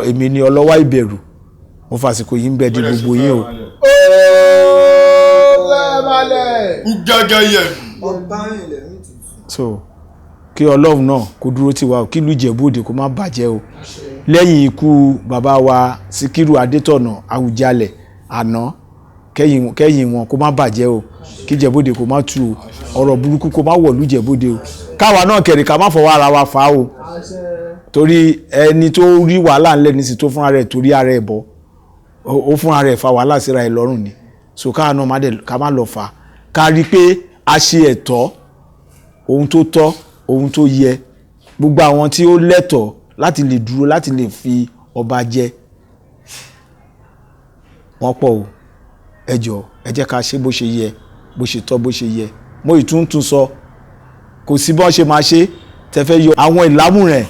Èmi ni Ọlọ́wà Ìbẹ̀rù, mo fàsìkò yìí ń bẹ di gbogbo yín o. Ó fẹ́ malẹ̀. Gẹ́gẹ́ yẹ. So kí Ọlọ́run náà kó dúró tì wá o, kí ìlú Ìjẹ̀bú Òde kó má bàjẹ́ o. Lẹ́yìn ikú bàbá wa Síkírù Adétọ̀nà Àwùjalẹ̀ àná, kẹ́yìn wọn kó má bàjẹ́ o, kí Ìjẹ̀bú Òde kó má tú o, ọ̀rọ̀ burúkú kó má wọ̀lú Ìjẹ̀bú Òde o. Káwa náà kẹ̀rì ká má fọwọ́ ara wa fà á o, torí ẹni tó rí wàhálà ńlẹ̀ ní sí tó fúnra rẹ̀ torí ara ẹ̀ bọ́, ó fúnra rẹ̀ fa wàhálà síra ẹ̀ lọ́rùn ni. So káwa náà ká má lọ fà á, ká rí i pé a ṣe ẹ̀tọ́, ohun tó tọ́, ohun tó yẹ, gbogbo àwọn tí ó lẹ́tọ̀ọ́ láti lè dúró láti lè fi ọba jẹ wọ́n pọ̀ o. Ẹ jọ̀ọ́, ẹ jẹ́ ká ṣe bó ṣe yẹ, bó ṣe tọ́, bó ṣe yẹ. Mo ìtúntún sọ, kò sí bọ́n ṣe máa ṣe tẹ́fẹ́ yọ àwọn ìlàmú rẹ̀,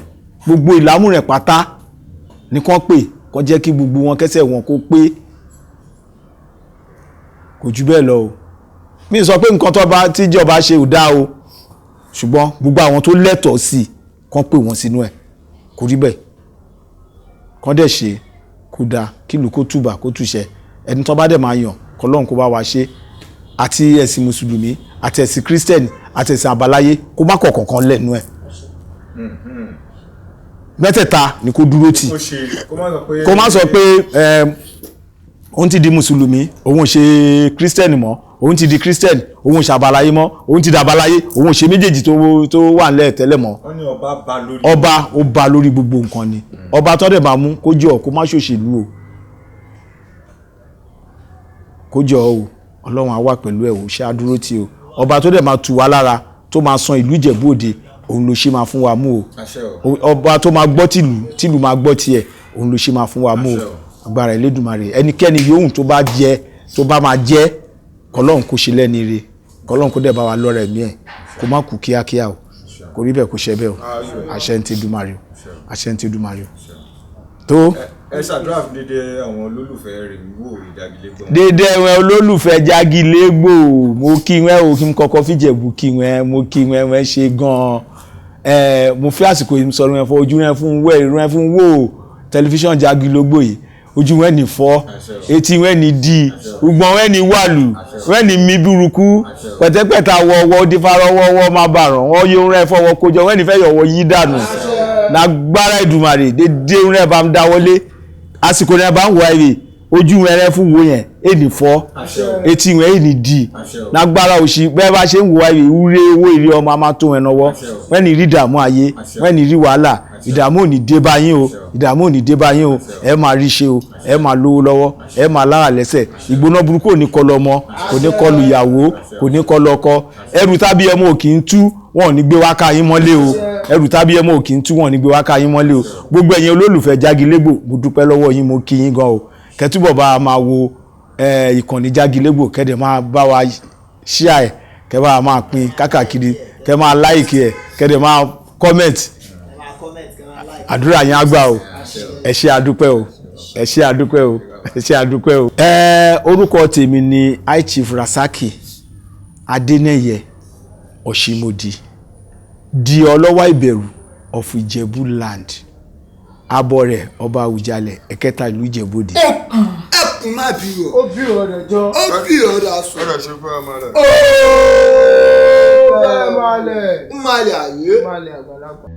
gbogbo ìlàmú rẹ̀ pátá ní kán pè, kán jẹ́ kí gbogbo wọn kẹ́sẹ̀ wọn kó pé, kò jù bẹ́ẹ̀ lọ o. Mi sọ pé nǹkan tó bá tíjọba ṣe ò dáa o, ṣùgbọ́n gbogbo àwọn tó lẹ́tọ̀ọ́ sí kán pè wọ́n sínú ẹ̀, kò rí bẹ́ẹ̀, kán dẹ̀ ṣe kó dáa, kí ìlú kó túbà kó túṣẹ. Ẹni tó bá dẹ̀ máa yàn, k'Ọlọ́run kó bá wa ṣe, àti ẹ̀sìn mùsùlùmí àti ẹ̀sìn kírísítẹ̀nì àti ẹ̀sìn àbáláyé, kó má kọ̀ kọ̀ọ̀kan lẹ́nu ẹ̀. Mẹ́tẹ̀ẹ̀ta ni kó dúró tì. Kó má sọ pé òun ti di mùsùlùmí, òun ò ṣe kírísítẹ̀nì mọ́, òun ti di kírísítẹ̀nì, òun ò ṣe àbáláyé mọ́, òun ti di àbáláyé, òun ò ṣe méjèèjì tó wà nílẹ̀ tẹ́lẹ̀ mọ́. Ọba ó ba lórí gbogbo nǹkan ni. Ọba tó dẹ̀ máa mú kó jọ kó má ṣòṣèlú o, kó jọ o, Ọlọ́run á wà pẹ̀lú ẹ̀ o, ṣe á dúró tì o. Ọba tó dẹ̀ máa tù wá lára, tó máa san ìlú Ìjẹ̀bú Òde, òun ló ṣe máa fún wa mú o. Ọba tó máa gbọ́ tìlú, tìlú máa gbọ́ tiẹ̀, òun ló ṣe máa fún wa mú o. Agbára Elédùmarè, ẹnikẹ́ni yòówù tó bá jẹ, tó bá máa jẹ, k'Ọlọ́run kó ṣe lẹ́ni re, k'Ọlọ́run kó dẹ̀ bá wa lọ́rẹ̀ mí ẹ̀, kó má kú kíákíá o, kò rí bẹ́ẹ̀, kó ṣe bẹ́ẹ̀ o. Àṣẹ ń ti Dùmarè o, àṣẹ ń ti Dùmarè o. Tó. Ẹ ṣàdúrà fún dédé àwọn olólùfẹ́ rẹ̀ wò Jágilégbò. Dédé àwọn olólùfẹ́ Jágilégbò, mo kí wọn o, kí n kọ́kọ́ fìjẹ̀bù kí wọn, mo kí wọn, wọn ṣe gan-an. Mo fi àsìkò yìí sọ̀rọ̀ wọn fọ ojú rẹ fún wẹ́ ìrún ẹ fún wò tẹlifíṣàn Jágilégbò yìí, ojú wọn ní fọ́, etí wọn ní di, gbọ̀n wọn ní wàlù, wọn ní mi burúkú, pẹ̀tẹ́pẹ̀tà wọ̀wọ̀ dífarọ́wọ́wọ́ má bàràn, wọ́n yóò rẹ fọwọ́ kójọ, wọn ní fẹ́ yọ̀wọ́ yí dànù. Lágbára Èdùmàrè, dédé rẹ bá ń dáwọ́lé, àsìkò rẹ bá ń wọ ẹ̀rẹ̀, ojú rẹ rẹ fún wo yẹn èdè fọ́, etí rẹ èdè di, lágbára òṣì bẹ́ẹ̀ bá ṣe ń wọ ẹ̀rẹ̀, ìwúre owó ìrè ọmọ a máa tó wọn lọ́wọ́, wọ́n ní rí ìdààmú ayé, wọ́n ní rí wàhálà, ìdààmú ò ní dé bá yín o, ìdààmú ò ní dé bá yín o, ẹ máa rí ṣe o, ẹ máa lówó lọ́wọ́, ẹ máa lára lẹ́sẹ̀, ìgbóná burúkú ò ní kọlu ọmọ, kò ní kọlu ìyàwó, kò ní kọlu ọkọ, ẹrù tábí ọmọ ò kì í tú, wọn ò ní gbé wá ká yín mọ́lé o, ẹrù tábí ọmọ ò kì í tú, wọn ò ní gbé wá ká yín mọ́lé o. Gbogbo ẹ̀yin olólùfẹ́ Jágilégbò, mo dúpẹ́ lọ́wọ́ yín, mo kí yín gan o. Kẹtúbọ̀ bá a máa wo ìkànnì Jágilégbò, kẹ́dẹ̀ máa bá wa ṣíà ẹ̀, kẹ́ bá a máa pín kákàkiri, kẹ́ máa láìkì ẹ̀, kẹ́dẹ̀ máa kọ́mẹ̀tì. Àdúrà yín á gbà o. Ẹ ṣé àdúpẹ́ o, ẹ ṣé àdúpẹ́ o, ẹ ṣé àdúpẹ́ o. Orúkọ tèmi ni High Chief Rasaki Adénẹ́yẹ Ọ̀ṣìmọ̀dì, di Ọlọ́wà Ìbẹ̀rù of Ìjẹ̀bú land, abọ́ rẹ̀ ọba Àwùjalẹ̀ ẹ̀kẹta ìlú Ìjẹ̀bú Òde. Ẹkùn má bí o. Ó bí ọ̀rẹ́ jọ. Ó bí ọ̀rẹ́ aṣọ. Ọ̀rẹ́ ṣe fún ọmọ rẹ̀. Ó fẹ́ malẹ̀. Malẹ̀ ayé. Malẹ̀ àgbàlagbà.